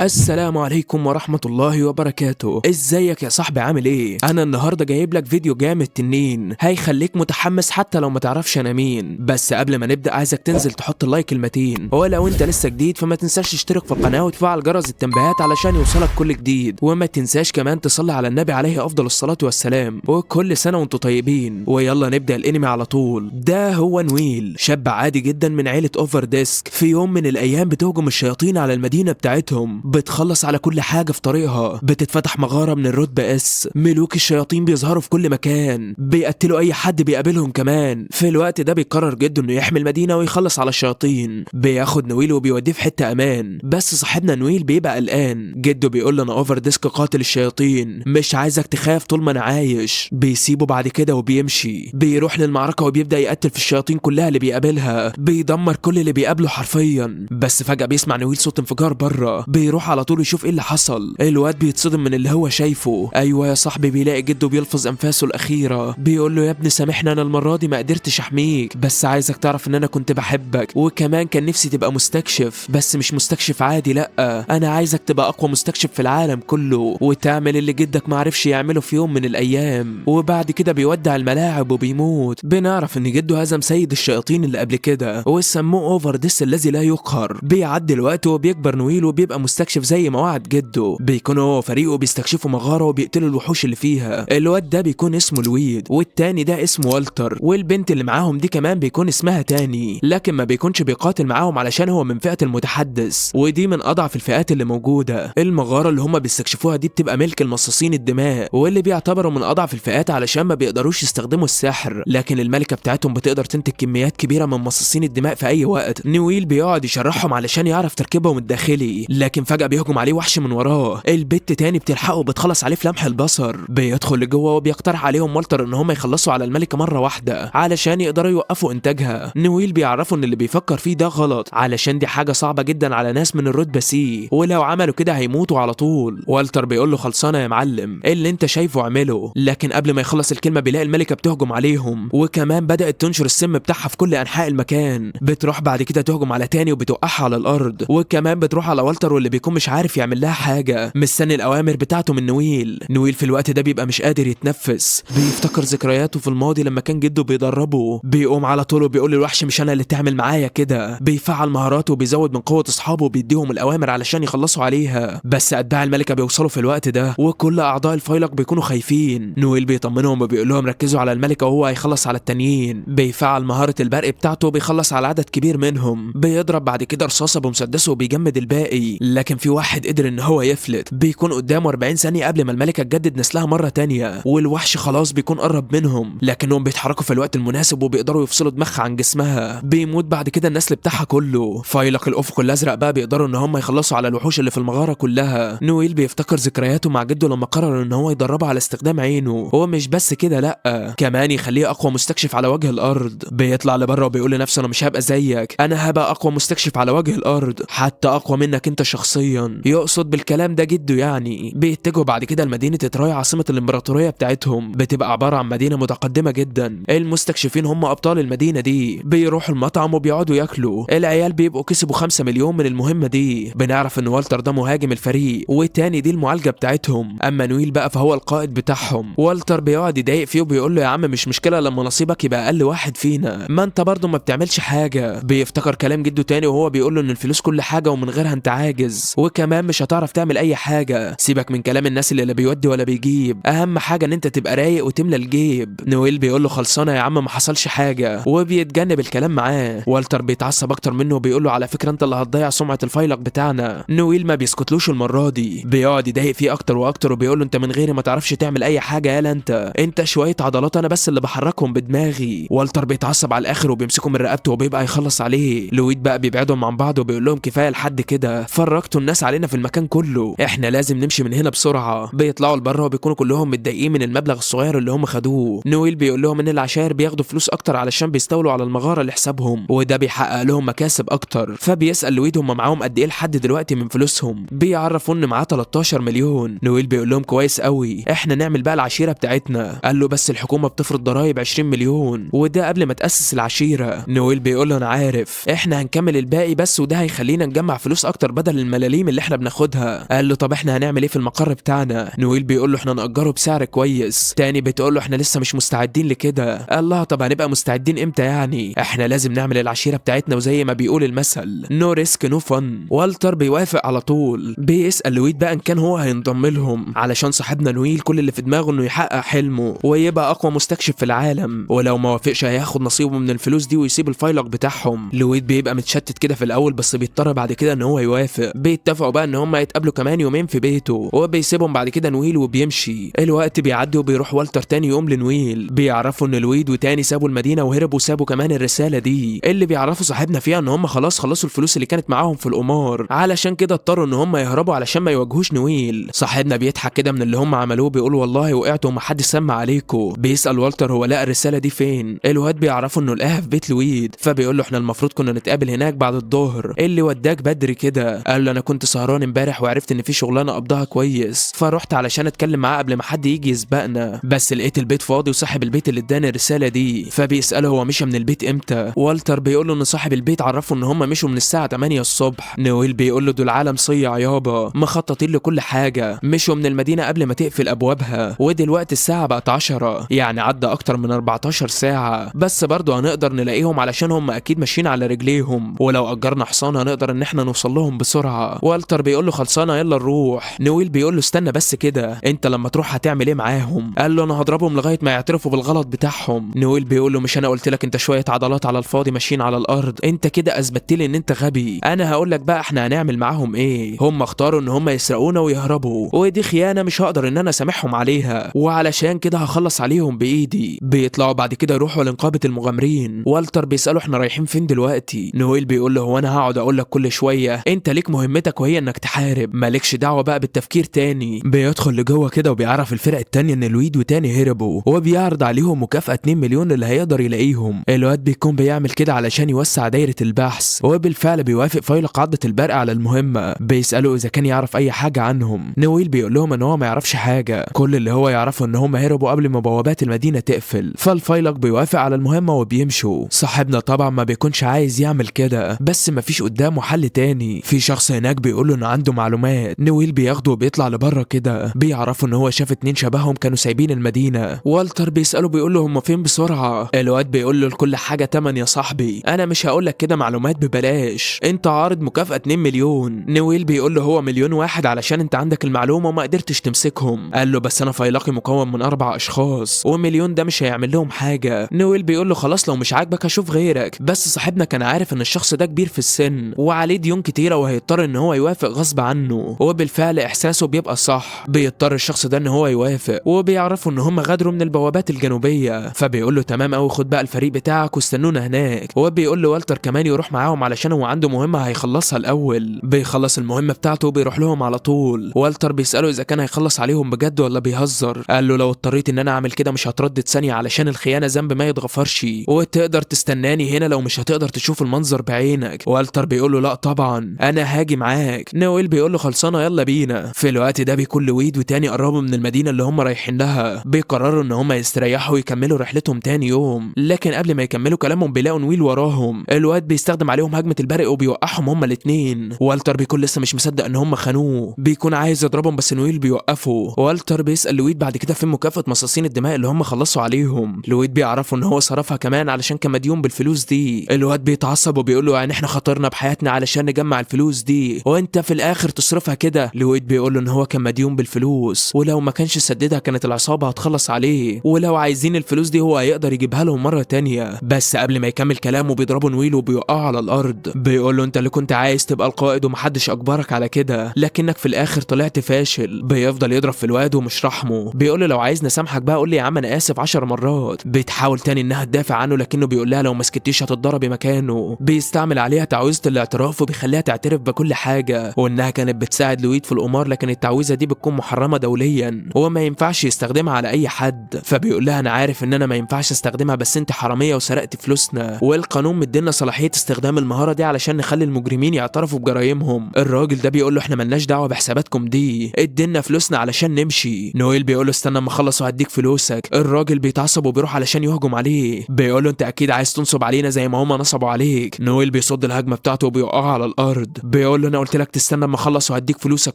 السلام عليكم ورحمة الله وبركاته. ازيك يا صاحبي، عامل ايه؟ انا النهاردة جايب لك فيديو جامد تنين هيخليك متحمس حتى لو ما تعرفش انا مين. بس قبل ما نبدأ عايزك تنزل تحط ال like المتين، ولو انت لسه جديد فما تنساش تشترك في القناة وتفعل جرس التنبيهات علشان يوصلك كل جديد، وما تنساش كمان تصلي على النبي عليه افضل الصلاة والسلام، وكل سنة وانتم طيبين. ويلا نبدأ الانمي على طول. ده هو نويل، شاب عادي جدا من عيلة اوفر ديسك. في يوم من الايام بتهجم الشياطين على المدينة بتاعتهم، بتخلص على كل حاجة في طريقها، بتتفتح مغارة من الرتبة S، ملوك الشياطين بيظهروا في كل مكان، بيقتلوا اي حد بيقابلهم. كمان في الوقت ده بيقرر جده انه يحمي المدينة ويخلص على الشياطين. بياخد نويل وبيوديه في حتة امان، بس صاحبنا نويل بيبقى قلقان. جده بيقول له انا اوفر ديسك قاتل الشياطين، مش عايزك تخاف طول ما انا عايش. بيسيبه بعد كده وبيمشي، بيروح للمعركة وبيبدأ يقتل في الشياطين كلها اللي بيقابلها، بيدمر كل اللي بيقابله حرفيا. بس فجأة بيسمع نويل صوت انفجار بره، بيروح على طول يشوف ايه اللي حصل. الواد بيتصدم من اللي هو شايفه. ايوه يا صاحبي، بيلاقي جده بيلفظ انفاسه الاخيرة، بيقول له يا ابني سامحني، انا المرة دي ما قدرتش احميك، بس عايزك تعرف ان انا كنت بحبك، وكمان كان نفسي تبقى مستكشف، بس مش مستكشف عادي، لا انا عايزك تبقى اقوى مستكشف في العالم كله، وتعمل اللي جدك ما عرفش يعمله في يوم من الايام. وبعد كده بيودع الملاعب وبيموت. بنعرف ان جده هزم سيد الشياطين اللي قبل كده وسموه اوفر ديس الذي لا يقهر. بيعدي الوقت وبيكبر نويل وبيبقى مستكشف زي ما وعد جده. بيكون هو وفريقه بيستكشفوا مغارة وبيقتلوا الوحوش اللي فيها. الواد ده بيكون اسمه لويد، والتاني ده اسمه والتر، والبنت اللي معاهم دي كمان بيكون اسمها تاني، لكن ما بيكونش بيقاتل معاهم علشان هو من فئة المتحدث، ودي من اضعف الفئات اللي موجودة. المغارة اللي هما بيستكشفوها دي بتبقى ملك المصاصين الدماء، واللي بيعتبروا من اضعف الفئات علشان ما بيقدروش يستخدموا السحر، لكن الملكة بتاعتهم بتقدر تنتج كميات كبيرة من مصاصين الدماء في اي وقت. نويل بيقعد يشرحهم علشان يعرف تركيبهم الداخلي، لكن فجأة بيهجم عليه وحش من وراه. البت تاني بتلحقه وبتخلص عليه في لمح البصر. بيدخل لجوه وبيقترح عليهم والتر ان هم يخلصوا على الملكة مرة واحدة علشان يقدروا يوقفوا انتاجها. نويل بيعرفوا ان اللي بيفكر فيه ده غلط، علشان دي حاجة صعبة جدا على ناس من الرتبة C، ولو عملوا كده هيموتوا على طول. والتر بيقول له خلصانة يا معلم، اللي انت شايفه اعمله. لكن قبل ما يخلص الكلمة بيلاقي الملكة بتهجم عليهم، وكمان بدأت تنشر السم بتاعها في كل انحاء المكان. بتروح بعد كده تهجم على تاني وبتوقعها على الارض، وكمان بتروح على والتر واللي بيكون مش عارف يعمل لها حاجة، مستني الاوامر بتاعته من نويل. نويل في الوقت ده بيبقى مش قادر يتنفس، بيفتكر ذكرياته في الماضي لما كان جده بيدربه. بيقوم على طول وبيقول للوحش مش انا اللي تعمل معايا كده. بيفعل مهاراته وبيزود من قوة اصحابه وبيديهم الاوامر علشان يخلصوا عليها. بس اتباع الملكة بيوصلوا في الوقت ده، وكل اعضاء الفيلق بيكونوا خايفين. نويل بيطمنهم وبيقول لهم ركزوا على الملكة وهو هيخلص على التانيين. بيفعل مهارة البرق بتاعته وبيخلص على عدد كبير منهم. بيضرب بعد كده رصاصة بمسدسه وبيجمد الباقي، لكن في واحد قدر ان هو يفلت. بيكون قدامه 40 ثانية قبل ما الملكة تجدد نسلها مرة تانية، والوحش خلاص بيكون قرب منهم، لكنهم بيتحركوا في الوقت المناسب وبيقدروا يفصلوا دماغها عن جسمها. بيموت بعد كده النسل بتاعها كله. فيلق الافق الازرق بقى بيقدروا ان هم يخلصوا على الوحوش اللي في المغارة كلها. نويل بيفتكر ذكرياته مع جده لما قرر ان هو يدربه على استخدام عينه. هو مش بس كده، لا كمان يخليه اقوى مستكشف على وجه الارض. بيطلع لبره وبيقول لنفسه انا مش هبقى زيك، انا هبقى اقوى مستكشف على وجه الارض، حتى اقوى منك انت شخصيا. يقصد بالكلام ده جده يعني. بيتجهوا بعد كده لمدينة تراي، عاصمة الامبراطورية بتاعتهم. بتبقى عبارة عن مدينة متقدمة جدا، المستكشفين هم ابطال المدينة دي. بيروحوا المطعم وبيقعدوا ياكلوا. العيال بيبقوا كسبوا 5 مليون من المهمة دي. بنعرف ان والتر ده مهاجم الفريق، والتاني دي المعالجة بتاعتهم. اما نويل بقى فهو القائد بتاعهم. والتر بيقعد يضايق فيه وبيقول له يا عم مش مشكلة لما نصيبك يبقى اقل واحد فينا، ما انت برضه ما بتعملش حاجة. بيفتكر كلام جده تاني وهو بيقول له ان الفلوس كل حاجة ومن غيرها انت عاجز، وكمان مش هتعرف تعمل اي حاجة. سيبك من كلام الناس اللي لا بيودي ولا بيجيب، اهم حاجة ان انت تبقى رايق وتملى الجيب. نويل بيقول له خلصانه يا عم ما حصلش حاجة، وبيتجنب الكلام معاه. والتر بيتعصب اكتر منه وبيقول له على فكرة انت اللي هتضيع سمعه الفيلق بتاعنا. نويل ما بيسكتلوش المرة دي، بيقعد يضايق فيه اكتر واكتر وبيقول له انت من غيري ما تعرفش تعمل اي حاجة، يالا انت شوية عضلات انا بس اللي بحركهم بدماغي. والتر بيتعصب على الاخر وبيمسكه من رقبته وبيبقى يخلص عليه. لويد بقى بيبعدهم عن بعض وبيقول لهم كفاية لحد كده، فرجتوا الناس علينا في المكان كله، احنا لازم نمشي من هنا بسرعة. بيطلعوا لبره وبيكونوا كلهم متضايقين من المبلغ الصغير اللي هم خدوه. نويل بيقول لهم ان العشائر بياخدوا فلوس اكتر علشان بيستولوا على المغارة لحسابهم، وده بيحقق لهم مكاسب اكتر. فبيسال لويد هم معاهم قد ايه لحد دلوقتي من فلوسهم. بيعرفوا ان معاه 13 مليون. نويل بيقول لهم كويس قوي، احنا نعمل بقى العشيرة بتاعتنا. قال له بس الحكومة بتفرض ضرايب 20 مليون، وده قبل ما تاسس العشيرة. نويل بيقول له انا عارف، احنا هنكمل الباقي بس، وده هيخلينا نجمع فلوس اكتر بدل الملاليم. الملاليم اللي احنا بناخدها. قال له طب احنا هنعمل ايه في المقر بتاعنا؟ نويل بيقول له احنا نأجره بسعر كويس. تاني بتقول له احنا لسه مش مستعدين لكده. قال لها طب هنبقى مستعدين امتى يعني؟ احنا لازم نعمل العشيرة بتاعتنا، وزي ما بيقول المثل no risk no fun. والتر بيوافق على طول. بيسأل لويد بقى ان كان هو هينضم لهم، علشان صاحبنا نويل كل اللي في دماغه انه يحقق حلمه ويبقى اقوى مستكشف في العالم، ولو ما وافقش هياخد نصيبه من الفلوس دي ويسيب الفيلق بتاعهم. لويد بيبقى متشتت كده في الاول، بس بيضطر بعد كده ان هو يوافق. بيتفقوا بقى ان هم يتقابلوا كمان يومين في بيته، وبيسيبهم بعد كده نويل وبيمشي. الوقت بيعدي وبيروح والتر تاني يوم لنويل. بيعرفوا ان لويد وتاني سابوا المدينة وهربوا، وسابوا كمان الرسالة دي اللي بيعرفوا صاحبنا فيها ان هم خلاص خلصوا الفلوس اللي كانت معاهم في القمار، علشان كده اضطروا ان هم يهربوا علشان ما يواجهوش نويل. صاحبنا بيضحك كده من اللي هم عملوه، بيقول والله وقعتوا ومحدش سمع عليكم. بيسأل والتر هو لقى الرسالة دي فين؟ الواد بيعرفوا انه لقاها في بيت لويد، فبيقول له احنا المفروض كنا نتقابل هناك بعد الظهر، اللي وداك بدري كده؟ قال له انا كنت سهران امبارح وعرفت ان في شغلانة قبضها كويس، فرحت علشان اتكلم معاه قبل ما حد يجي يسبقنا، بس لقيت البيت فاضي وصاحب البيت اللي اداني الرسالة دي. فبيساله هو مشى من البيت امتى؟ والتر بيقول له ان صاحب البيت عرفه ان هم مشوا من الساعة 8 الصبح. نويل بيقول له دول عالم صيع يابا، مخططين لكل حاجة، مشوا من المدينة قبل ما تقفل ابوابها، ودلوقتي الساعة بقت 10، يعني عدى اكتر من 14 ساعة، بس برضه هنقدر نلاقيهم علشان هم اكيد ماشيين على رجليهم، ولو اجرنا حصان هنقدر ان احنا نوصل لهم بسرعة. والتر بيقول له خلصانه يلا نروح. نويل بيقول له استنى بس كده، انت لما تروح هتعمل ايه معاهم؟ قال له انا هضربهم لغاية ما يعترفوا بالغلط بتاعهم. نويل بيقول له مش انا قلت لك انت شوية عضلات على الفاضي ماشيين على الارض، انت كده اثبتت لي ان انت غبي. انا هقول لك بقى احنا هنعمل معاهم ايه. هم اختاروا ان هم يسرقونا ويهربوا، ودي خيانة مش هقدر ان انا اسامحهم عليها، وعلشان كده هخلص عليهم بايدي. بيطلعوا بعد كده يروحوا لنقابه المغامرين. والتر بيساله احنا رايحين فين دلوقتي؟ نويل بيقول له هو انا هقعد اقول لك كل شوية؟ انت ليك مهمتك وهي انك تحارب، مالكش دعوه بقى بالتفكير تاني. بيدخل لجوه كده وبيعرف الفرق التانية ان لويد وتاني هربوا، وبيعرض عليهم مكافاة 2 مليون اللي هيقدر يلاقيهم. الواد بيكون بيعمل كده علشان يوسع دايرة البحث، وبالفعل بيوافق فيلق عضه البرق على المهمة. بيساله اذا كان يعرف اي حاجة عنهم. نويل بيقول لهم ان هو ما يعرفش حاجة، كل اللي هو يعرفه ان هم هربوا قبل ما بوابات المدينة تقفل. فالفيلق بيوافق على المهمة وبيمشوا. صاحبنا طبعا ما بيكونش عايز يعمل كده، بس ما فيش قدامه حل تاني. في شخص هناك بيقول له انه عنده معلومات. نويل بياخده وبيطلع لبره كده، بيعرفوا ان هو شاف 2 شبههم كانوا سايبين المدينة. والتر بيساله بيقول له هم فين بسرعة؟ الواد بيقول له لكل حاجة تمن يا صاحبي، انا مش هقول لك كده معلومات ببلاش، انت عارض مكافاة 2 مليون. نويل بيقول له هو مليون واحد علشان انت عندك المعلومة وما قدرتش تمسكهم. قال له بس انا فيلقي مكون من 4 اشخاص، ومليون ده مش هيعمل لهم حاجة. نويل بيقول له خلاص لو مش عاجبك هشوف غيرك. بس صاحبنا كان عارف ان الشخص ده كبير في السن وعليه ديون كتيرة وهيضطر ان هو يوافق غصب عنه، وبالفعل احساسه بيبقى صح. بيضطر الشخص ده ان هو يوافق، وبيعرفوا ان هم غادروا من البوابات الجنوبية. فبيقول له تمام قوي، خد بقى الفريق بتاعك واستنونا هناك. وبيقول له والتر كمان يروح معاهم علشان هو عنده مهمة هيخلصها الاول. بيخلص المهمة بتاعته وبيروح لهم على طول. والتر بيساله اذا كان هيخلص عليهم بجد ولا بيهزر. قال له لو اضطريت ان انا اعمل كده مش هتردد ثانية، علشان الخيانة ذنب ما يتغفرش، وتقدر تستناني هنا لو مش هتقدر تشوف المنظر بعينك. والتر بيقول له لا طبعا انا هاجي معاك. نويل بيقول له خلصانه يلا بينا. في الوقت ده بيكون لويد وتاني قربوا من المدينة اللي هم رايحين لها. بيقرروا ان هم يستريحوا ويكملوا رحلتهم تاني يوم، لكن قبل ما يكملوا كلامهم بيلاقوا نويل وراهم. الواد بيستخدم عليهم هجمة البرق وبيوقعهم هم الاثنين. والتر بيكون لسه مش مصدق ان هم خانوه، بيكون عايز يضربهم بس نويل بيوقفه. والتر بيسال لويد بعد كده فين مكافاة مصاصين الدماء اللي هم خلصوا عليهم. لويد بيعرفوا ان هو صرفها كمان علشان كان مديون بالفلوس دي. الواد بيتعصب وبيقول له يعني احنا خاطرنا بحياتنا علشان نجمع الفلوس دي وانت في الاخر تصرفها كده. لويد بيقول له ان هو كان مديون بالفلوس، ولو ما كانش سددها كانت العصابة هتخلص عليه، ولو عايزين الفلوس دي هو هيقدر يجيبها لهم مرة تانية. بس قبل ما يكمل كلامه بيضربوا نويل وبيوقعوا على الارض. بيقول له انت اللي كنت عايز تبقى القائد ومحدش اجبرك على كده، لكنك في الاخر طلعت فاشل. بيفضل يضرب في الواد ومش رحمه. بيقول له لو عايزني اسامحك بقى قول لي يا عم انا اسف 10 مرات. بتحاول تاني انها تدافع عنه، لكنه بيقول لها لو ما سكتيش هتتضربي مكانه. بيستعمل عليها تعويذه الاعتراف وبيخليها تعترف بكل حاجة، وانها كانت بتساعد لويد في القمار، لكن التعويذه دي بتكون محرمة دوليا وما ينفعش يستخدمها على اي حد. فبيقول لها انا عارف ان انا ما ينفعش استخدمها، بس انت حرامية وسرقت فلوسنا، والقانون مدينا صلاحية استخدام المهارة دي علشان نخلي المجرمين يعترفوا بجرايمهم. الراجل ده بيقول له احنا ملناش دعوه بحساباتكم دي، ادينا فلوسنا علشان نمشي. نويل بيقول له استنى اما اخلص وهديك فلوسك. الراجل بيتعصب وبيروح علشان يهجم عليه. بيقول له انت اكيد عايز تنصب علينا زي ما هما نصبوا عليك. نويل بيصد الهجمة بتاعته وبيوقعه على الارض. بيقول له انا قلت لك تستنى اما اخلص وهديك فلوسك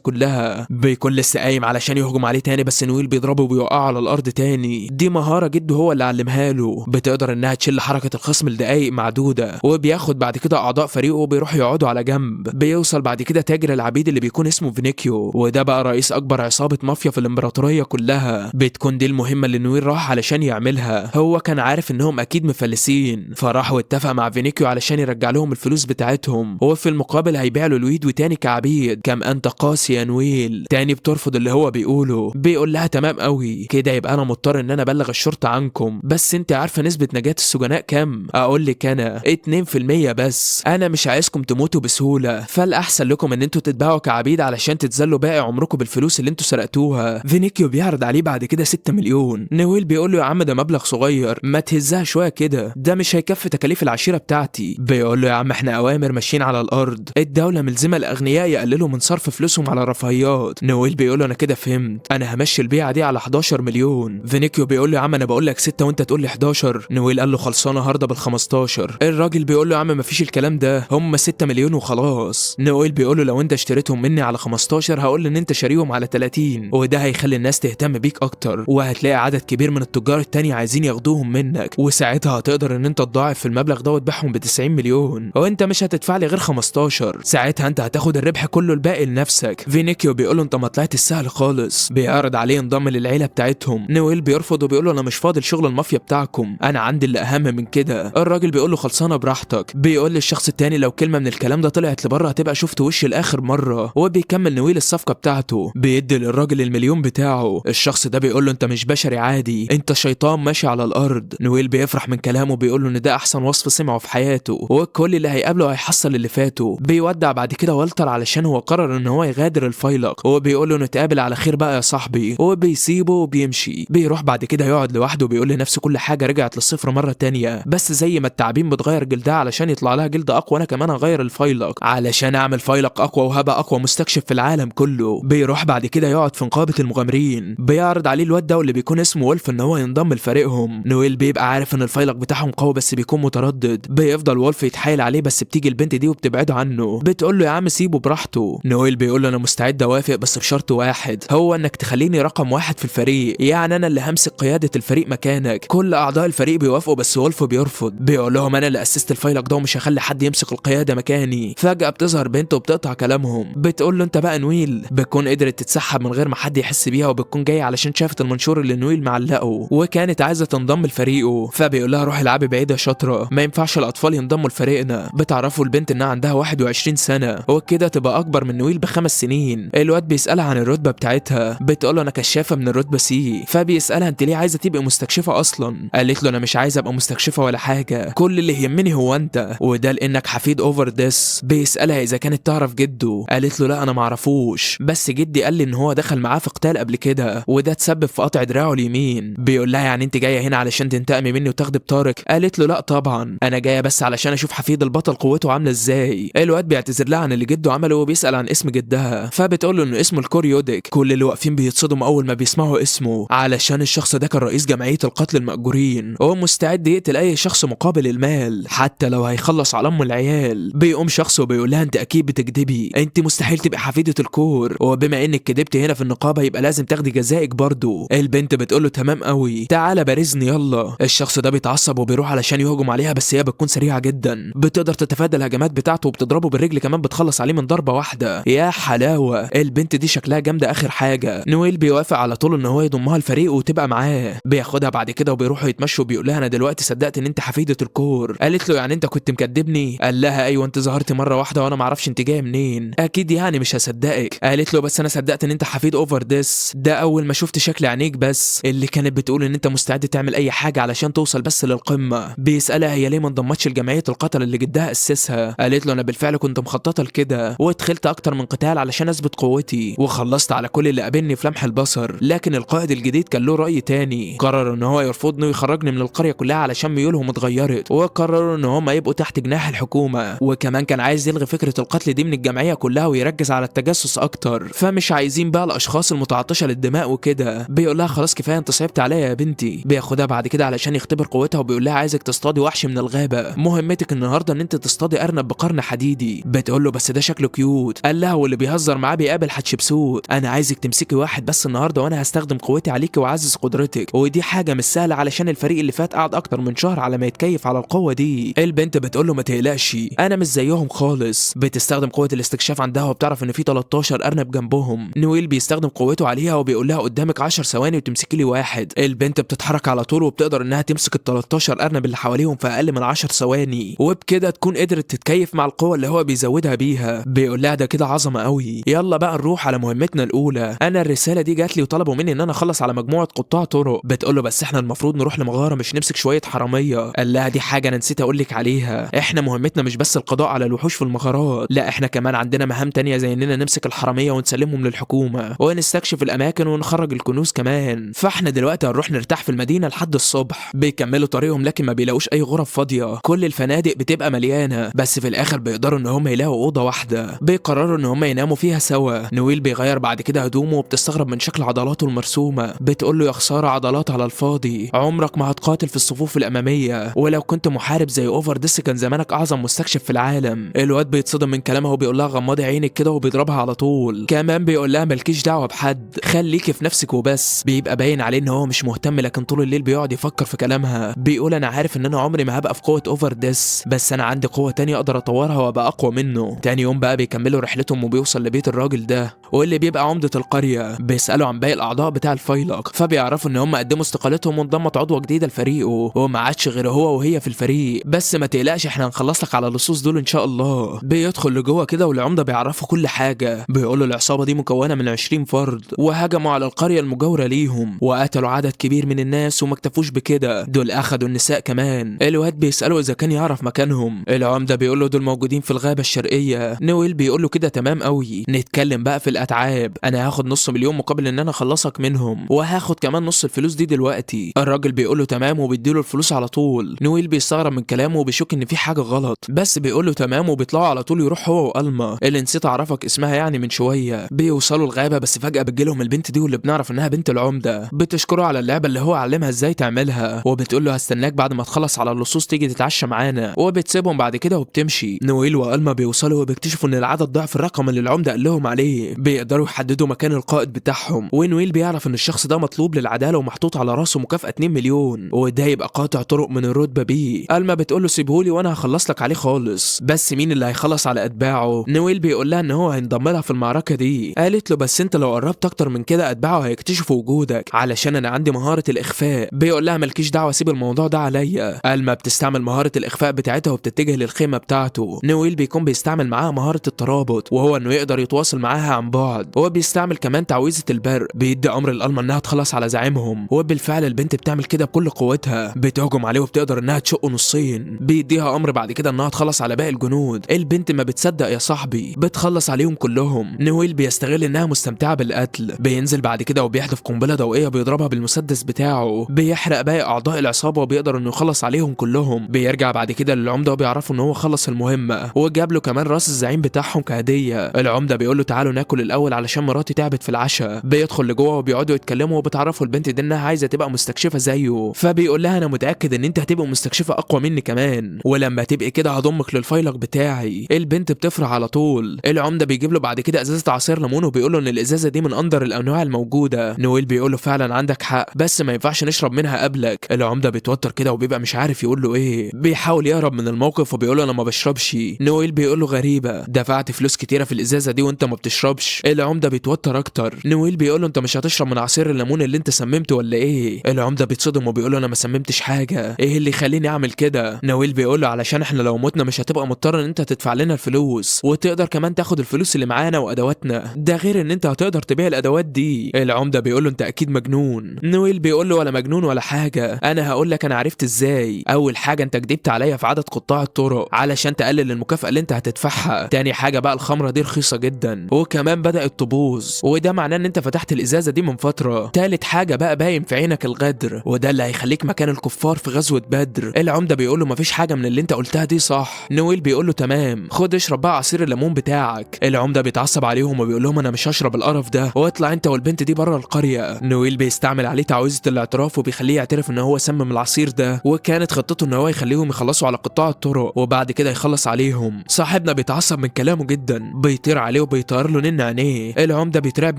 كلها. بيكون لسه قايم علشان يهجم عليه تاني، بس نويل بيضربه وبيوقعه على الارض تاني. دي مهارة جده هو اللي علمها له، بتقدر انها تشيل حركة الخصم لدقايق معدودة. وبياخد بعد كده اعضاء فريقه وبيروحوا يقعدوا على جنب. بيوصل بعد كده تاجر العبيد اللي بيكون اسمه فينيكيو، وده بقى رئيس اكبر عصابة مافيا في الامبراطورية كلها. بتكون دي المهمة اللي نويل راح علشان يعملها. هو كان عارف انهم اكيد مفلسين، فراح واتفق مع فينيكيو علشان يرجع لهم الفلوس بتاعتهم، وفي المقابل هيبيع له الويد وتاني كعبيد. كم انت قاسي يا نويل. تاني بترفض اللي هو بيقوله، بيقول لها تمام قوي كده، يبقى انا مضطر ان انا ابلغ الشرطة عنكم، بس انت عارفه نسبه نجاه السجناء كام؟ اقول لك انا 2% بس. انا مش عايزكم تموتوا بسهولة، فالاحسن لكم ان انتوا تتباعوا كعبيد علشان تتذلوا باقي عمركم بالفلوس اللي انتوا سرقتوها. فينيكيو بيعرض عليه بعد كده 6 مليون. نويل بيقول له يا عم ده مبلغ صغير، ما تهزها شوية كده، ده مش هيكفي تكاليف العشيرة بتاعتي. بيقول له يا عم احنا اوامر ماشيين على الارض، الدولة ملزمة الاغنياء يقللوا من صرف فلوسهم على الرفاهيات. نويل بيقول له انا كده فهمت، انا همشي البيعة دي على 11 مليون. فينيكيو بيقول له يا عم انا بقول لك 6 وانت تقول لي 11. نويل قال له خلصانه هرضى بال 15. الراجل بيقول له يا عم مفيش الكلام ده، هم 6 مليون وخلاص. نويل بيقول له لو انت اشتريتهم مني على 15 هقول ان انت شاريهم على 30، وده هيخلي الناس تهتم بيك اكتر، وهتلاقي عدد كبير من التجار التاني عايزين ياخدوهم منك، وساعتها هتقدر ان انت تضاعف في المبلغ ده وتبيعهم ب 90 مليون، وانت مش هتدفع لي غير 15. ساعتها انت هتاخد الربح كله الباقي لنفسك. فينيكيو بيقول له انت ما طلعت السهل خالص. بيعرض عليه ينضم للعيلة بتاعتهم. نويل بيرفض وبيقول له انا مش فاضل شغل المافيا بتاعكم، انا عندي اللي اهم من كده. الراجل بيقول له خلصانه براحتك. بيقول للشخص التاني لو كلمة من الكلام ده طلعت لبره هتبقى شفت وش لاخر مرة. وبيكمل نويل الصفقة بتاعته، بيدي للراجل المليون بتاعه. الشخص ده بيقول له انت مش بشري عادي، انت شيطان ماشي على الارض. نويل بيفرح من كلامه، بيقول له ان ده احسن وصف سمعه في حياته، وكل اللي هيقابله هيحصل اللي فاته. بيودع بعد كده والتر علشان هو قرر ان هو يغادر الفيلق، وبيقول له نتقابل على خير بقى يا صاحبي، وبيسيبه وبيمشي. بيروح بعد كده يقعد لوحده وبيقول لنفسه كل حاجة رجعت للصفر مرة تانية، بس زي ما التعابين بتغير جلدها علشان يطلع لها جلد اقوى، انا كمان هغير الفيلق علشان اعمل فيلق اقوى وهبقى اقوى مستكشف في العالم كله. بيروح بعد كده يقعد في نقابة المغامرين. بيعرض عليه الواد ده واللي بيكون اسمه وولف ان هو ينضم لفريقهم. نويل بيبقى عارف ان الفيلق بتاعهم قوي بس بيكون متردد. بيفضل وولف يتحايل عليه، بس بتيجي البنت دي وبتبعده عنه، بتقول له يا عم سيبه براحته. نويل بيقول له انا مستعد اوافق بس بشرط واحد، هو انك تخليني رقم واحد في الفريق، يعني انا اللي همسك قيادة الفريق مكانك. كل اعضاء الفريق بيوافقوا بس وولف بيرفض، بيقول لهم انا اللي اسست الفيلق ده ومش هخلي حد يمسك القيادة مكاني. فجاة بتظهر بنت وبتقطع كلامهم، بتقول له انت بقى نويل. بتكون قدرت تتسحب من غير ما حد يحس بيها، وبتكون جاية علشان شافت المنشور اللي نويل معلقه وكانت عايزه تنضم لفريقه. فبيقول لها روحي العبي بعيد يا شاطرة، ما ينفعش الاطفال ينضموا لفريقنا. بتعرفوا البنت انها عندها 21 سنة وكده تبقى اكبر من نويل ب5 سنين. الواد بيسالها عن الرتبة بتاعتها، بتقول له انا كشافه من الرتبة C. فبيسالها انت ليه عايزه تبقي مستكشفه اصلا؟ قالت له انا مش عايزه ابقى مستكشفه ولا حاجة، كل اللي يهمني هو انت، وده لانك حفيد اوفر ديس. بيسالها اذا كانت تعرف جده، قالت له لا انا معرفوش، بس جدي قال لي ان هو دخل معاه في قتال قبل كده وده تسبب في قطع دراعه اليمين. بيقول لها يعني انت جاية هنا علشان تنتقمي مني وتاخدي بطارك؟ قالت له لا طبعا، انا جاية بس علشان اشوف حفيد البطل قوته عامله ازاي. الواد بيعتذر لها عن اللي جده عمله وبيسال عن اسم جدها، فبتقول له انه اسمه الكوريودك. كل اللي واقفين بيتصدموا اول ما بيسمعوا اسمه، علشان الشخص ده كان رئيس جمعية القتل المأجورين، وهو مستعد يقتل اي شخص مقابل المال حتى لو هيخلص على ام العيال. بيقوم شخص وبيقول لها انت اكيد بتكدبي، انت مستحيل تبقي حفيده الكور، وبما انك كدبتي هنا في النقابة يبقى لازم تاخدي جزائك برضه. البنت بتقول له تمام قوي، تعالى بارزني يلا. الشخص ده بيتعصب وبيروح علشان يهجم عليها، بس هي بتكون سريعة جدا، بتقدر تتفادى الهجمات بتاعته وبتضربه بالرجل كمان، بتخلص عليه من ضربه واحدة. يا حلاوة، البنت دي شكلها جامدة اخر حاجة. نويل بيوافق على طول ان هو يضمها الفريق وتبقى معاه. بياخدها بعد كده وبيروحوا يتمشوا، بيقول لها انا دلوقتي صدقت ان انت حفيده الكور. قالت له يعني انت كنت مكدبني؟ قال لها ايوه، انت ظهرتي مرة واحدة وانا معرفش انت جاية منين، اكيد يعني مش هصدقك. قالت له بس انا صدقت ان انت حفيد اوفر ديس ده اول ما شفت شكل عينيك بس، اللي كانت بتقول ان انت مستعد تعمل اي حاجة علشان توصل بس للقمه. بيسالها هي ليه ما انضمتش لجمعية القتل اللي جدها اسسها؟ قالت له انا بالفعل كنت مخططه لكده، ودخلت اكتر من قتال علشان اثبت قوتي، وخلصت على كل اللي قابلني في لمح البصر. لكن القائد الجديد كان له راي تاني، قرر ان هو يرفضني ويخرجني من القرية كلها علشان ميولهم اتغيرت، وقرروا ان هم يبقوا تحت جناح الحكومة، وكمان كان عايز يلغي فكرة القتل دي من الجمعية كلها ويركز على التجسس اكتر، فمش عايزين بقى الاشخاص المتعطشه للدماء وكده. بيقول لها خلاص كفاية انت صعبت عليا يا بنتي. بياخدها بعد كده علشان يختبر قوتها، وبيقول لها عايزك تصطادي وحش من الغابة، مهمتك النهارده ان انت تصطادي ارنب بقرن حديدي. بتقول له بس ده ده شكله cute. قال لها واللي بيهزر معاه بيقابل حتشبسوت، انا عايزك تمسكي واحد بس النهارده وانا هستخدم قوتي عليكي واعزز قدرتك، ودي حاجة مش سهلة علشان الفريق اللي فات قعد اكتر من شهر على ما يتكيف على القوة دي. البنت بتقول له ما تقلقش انا مش زيهم خالص. بتستخدم قوة الاستكشاف عندها وبتعرف ان في 13 ارنب جنبهم. نويل بيستخدم قوته عليها وبيقول لها قدامك 10 ثواني وتمسكي لي واحد. البنت بتتحرك على طول وبتقدر انها تمسك ال 13 ارنب اللي حواليهم في اقل من 10 ثواني، وبكده تكون قدرت تتكيف مع القوة اللي هو بيزودها بيها. بيقول لها ده كده عظمه قوي، يلا بقى نروح على مهمتنا الاولى. انا الرسالة دي جات لي وطلبوا مني ان انا اخلص على مجموعة قطاع طرق. بتقول له بس احنا المفروض نروح لمغاره مش نمسك شوية حرامية. قال لها دي حاجة انا نسيت اقول لك عليها، احنا مهمتنا مش بس القضاء على الوحوش في المغارات، لا احنا كمان عندنا مهام تانية زي اننا نمسك الحرامية ونسلمهم للحكومة ونستكشف الاماكن ونخرج الكنوز كمان. فاحنا دلوقتي هنروح نرتاح في المدينة لحد الصبح. بيكملوا طريقهم لكن ما بيلاقوش اي غرف فاضية، كل الفنادق بتبقى مليانة، بس في الاخر بيقدروا ان هم يلاقوا اوضة واحدة بيقرروا ان هم يناموا فيها سوا. نويل بيغير بعد كده هدومه وبتستغرب من شكل عضلاته المرسومه، بتقول له يا خسارة عضلات على الفاضي، عمرك ما هتقاتل في الصفوف الامامية، ولو كنت محارب زي اوفر ديس كان زمانك اعظم مستكشف في العالم. الواد بيتصدم من كلامها وبيقول لها غمضي عينك كده وبيضربها على طول. كمان بيقول لها مالكيش دعوه بحد، خليكي في نفسك وبس. بيبقى باين عليه ان هو مش مهتم، لكن طول الليل بيقعد يفكر في كلامها. بيقول انا عارف ان انا عمري ما هبقى في قوة اوفر ديس، بس انا عندي قوة تانية اقدر اطورها وابقى اقوى منه. تاني يوم بقى بيكملوا رحلتهم وبيوصل لبيت الراجل ده واللي بيبقى عمده القرية. بيسالوا عن باقي الاعضاء بتاع الفيلق، فبيعرفوا ان هم قدموا استقالتهم وانضمت عضوة جديدة لفريقه، وما عادش غير هو وهي في الفريق. بس ما تقلقش احنا هنخلص لك على اللصوص دول ان شاء الله. بيدخل لجوه كده والعمده بيعرفوا كل حاجة، بيقولوا العصابة دي مكونة من 20 فرد وهجموا على القرية المجاورة ليهم وقتلوا عدد كبير من الناس، وما اكتفوش بكده دول اخدوا النساء كمان. الواد بيساله اذا كان يعرف مكانهم، العمدة بيقول له دول موجودين في الغابة الشرقية. نويل بيقول له كده تمام قوي، نتكلم بقى في الاتعاب، انا هاخد 500,000 مقابل ان انا اخلصك منهم، وهاخد كمان نص الفلوس دي دلوقتي. الراجل بيقول له تمام وبيديله الفلوس على طول. نويل بيستغرب من كلامه وبيشك ان في حاجة غلط، بس بيقول له تمام وبيطلعوا على طول يروح هو والما اللي نسيت اعرفك اسمها يعني من شوية. بيوصلوا الغابة بس فجاة بتجيلهم البنت دي واللي بنعرف انها بنت العمدة، بتشكره على اللعبة اللي هو علمها ازاي تعملها، وبتقول له هستناك بعد ما تخلص على اللصوص تيجي تتعشى معانا، وبتسيبهم بعد كده وبتمشي. نويل والما بيوصلوا وبيكتشفوا ان العدد ضعف الرقم اللي العمدة قال لهم عليه. بيقدروا يحددوا مكان القائد بتاعهم، ونويل بيعرف ان الشخص ده مطلوب للعدالة ومحطوط على راسه مكافاة 2 مليون، وده يبقى قاطع طرق من الرتبة بي. الما بتقول له سيبهولي وانا هخلص لك عليه خالص، بس مين اللي هيخلص على اتباعه؟ نويل بيقول لها ان هو هينضم لها في المعركة دي. قالت له بس انت لو قربت اكتر من كده اتباعه هيكتشفوا وجودك علشان انا عندي مهارة الاخفاء. بيقول لها مالكيش دعوه سيب الموضوع ده عليا. الما بتستعمل مهارة الاخفاء بتاعتها وبتتجه للخيمه بتاعته. نويل بيكون بيستعمل معاها مهارة الترابط، وهو انه يقدر يتواصل معاها عن بعد. هو بيستعمل كمان تعويذه البرق، بيدي امر لالما انها تخلص على زعيمهم، وبالفعل البنت بتعمل كده بكل قوتها، بتهجم عليه وبتقدر انها تشقه نصين. بيديها امر بعد كده انها تخلص على باقي الجنود. البنت ما بتصدق يا صاحبي، بتخلص عليهم كلهم. نويل بيستغل انها مستمتعه بالقتل، بينزل بعد كده وبيحدف قنبلة ضوئية بيضربها بالمسدس بتاعه، بيحرق باقي اعضاء العصابة وبيقدر انه يخلص عليهم كلهم. بيرجع بعد كده للعمده وبيعرفوا ان هو خلص المهمة، وجاب له كمان راس الزعيم بتاعهم كهدية. العمدة بيقول له تعالوا ناكل الاول علشان مراتي تعبت في العشاء. بيدخل لجوه وبيقعدوا يتكلموا، وبتعرفوا البنت دي انها عايزه تبقى مستكشفه زيه، فبيقول لها انا متاكد ان انت هتبقى مستكشفه اقوى مني كمان، ولما تبقي كده هضمك للفيلق بتاعي. البنت بتفرح على طول. العمدة بيجيب له بعد كده ازازة عصير ليمون وبيقول له ان الازازه دي من اندر الانواع الموجودة. نويل بيقول له فعلا عندك حق، بس ما ينفعش نشرب منها قبلك. العمدة بيتوتر كده وبيبقى مش عارف يقول له ايه، بيحاول يهرب من الموقف وبيقول له انا ما بشربش. نويل بيقول له غريبة، دفعت فلوس كتيرة في الازازه دي وانت ما بتشربش. العمدة بيتوتر اكتر. نويل بيقول له انت مش هتشرب من عصير الليمون اللي انت سممته ولا ايه؟ العمدة بيتصدم وبيقول له انا ما سممتش حاجة، ايه اللي يخليني اعمل كده؟ نويل بيقول له علشان احنا لو متنا مش هتبقى مضطر ان انت تدفع لنا الفلوس، وتقدر كمان تاخد الفلوس اللي معانا وادواتنا، ده غير ان انت هتقدر تبيع الادوات دي. العمدة بيقول له انت اكيد مجنون. نويل بيقول له ولا مجنون ولا حاجة، انا هقول لك انا عرفت ازاي. اول حاجة انت كدبت عليا في عدد قطاع الطرق علشان تقلل المكافاة اللي انت هتدفعها. تاني حاجة بقى الخمرة دي رخيصة جدا وكمان بدات تبوظ، وده معناه ان انت فتحت الازازه دي من فترة. تالت حاجة بقى باين في عينك الغدر، وده اللي هيخليك مكان الكفار في غزوة بدر. العمدة بيقول له مفيش حاجة من اللي انت قلتها دي صح. نويل بيقول له تمام، خد اشرب بقى عصير الليمون بتاعك. العمدة بيتعصب عليهم وبيقول لهم انا مش هشرب القرف ده، واطلع انت والبنت دي بره القرية. نويل بيستعمل عليه تعويذه الاعتراف وبيخليه يعترف ان هو سمم العصير ده، وكانت خطته ان هو يخليهم يخلصوا على قطاع الطرق وبعد كده يخلص عليهم. صاحبنا بيتعصب بيتعصب من كلامه جدا، بيطير عليه وبيطير له نن عينيه. العمدة بيترعب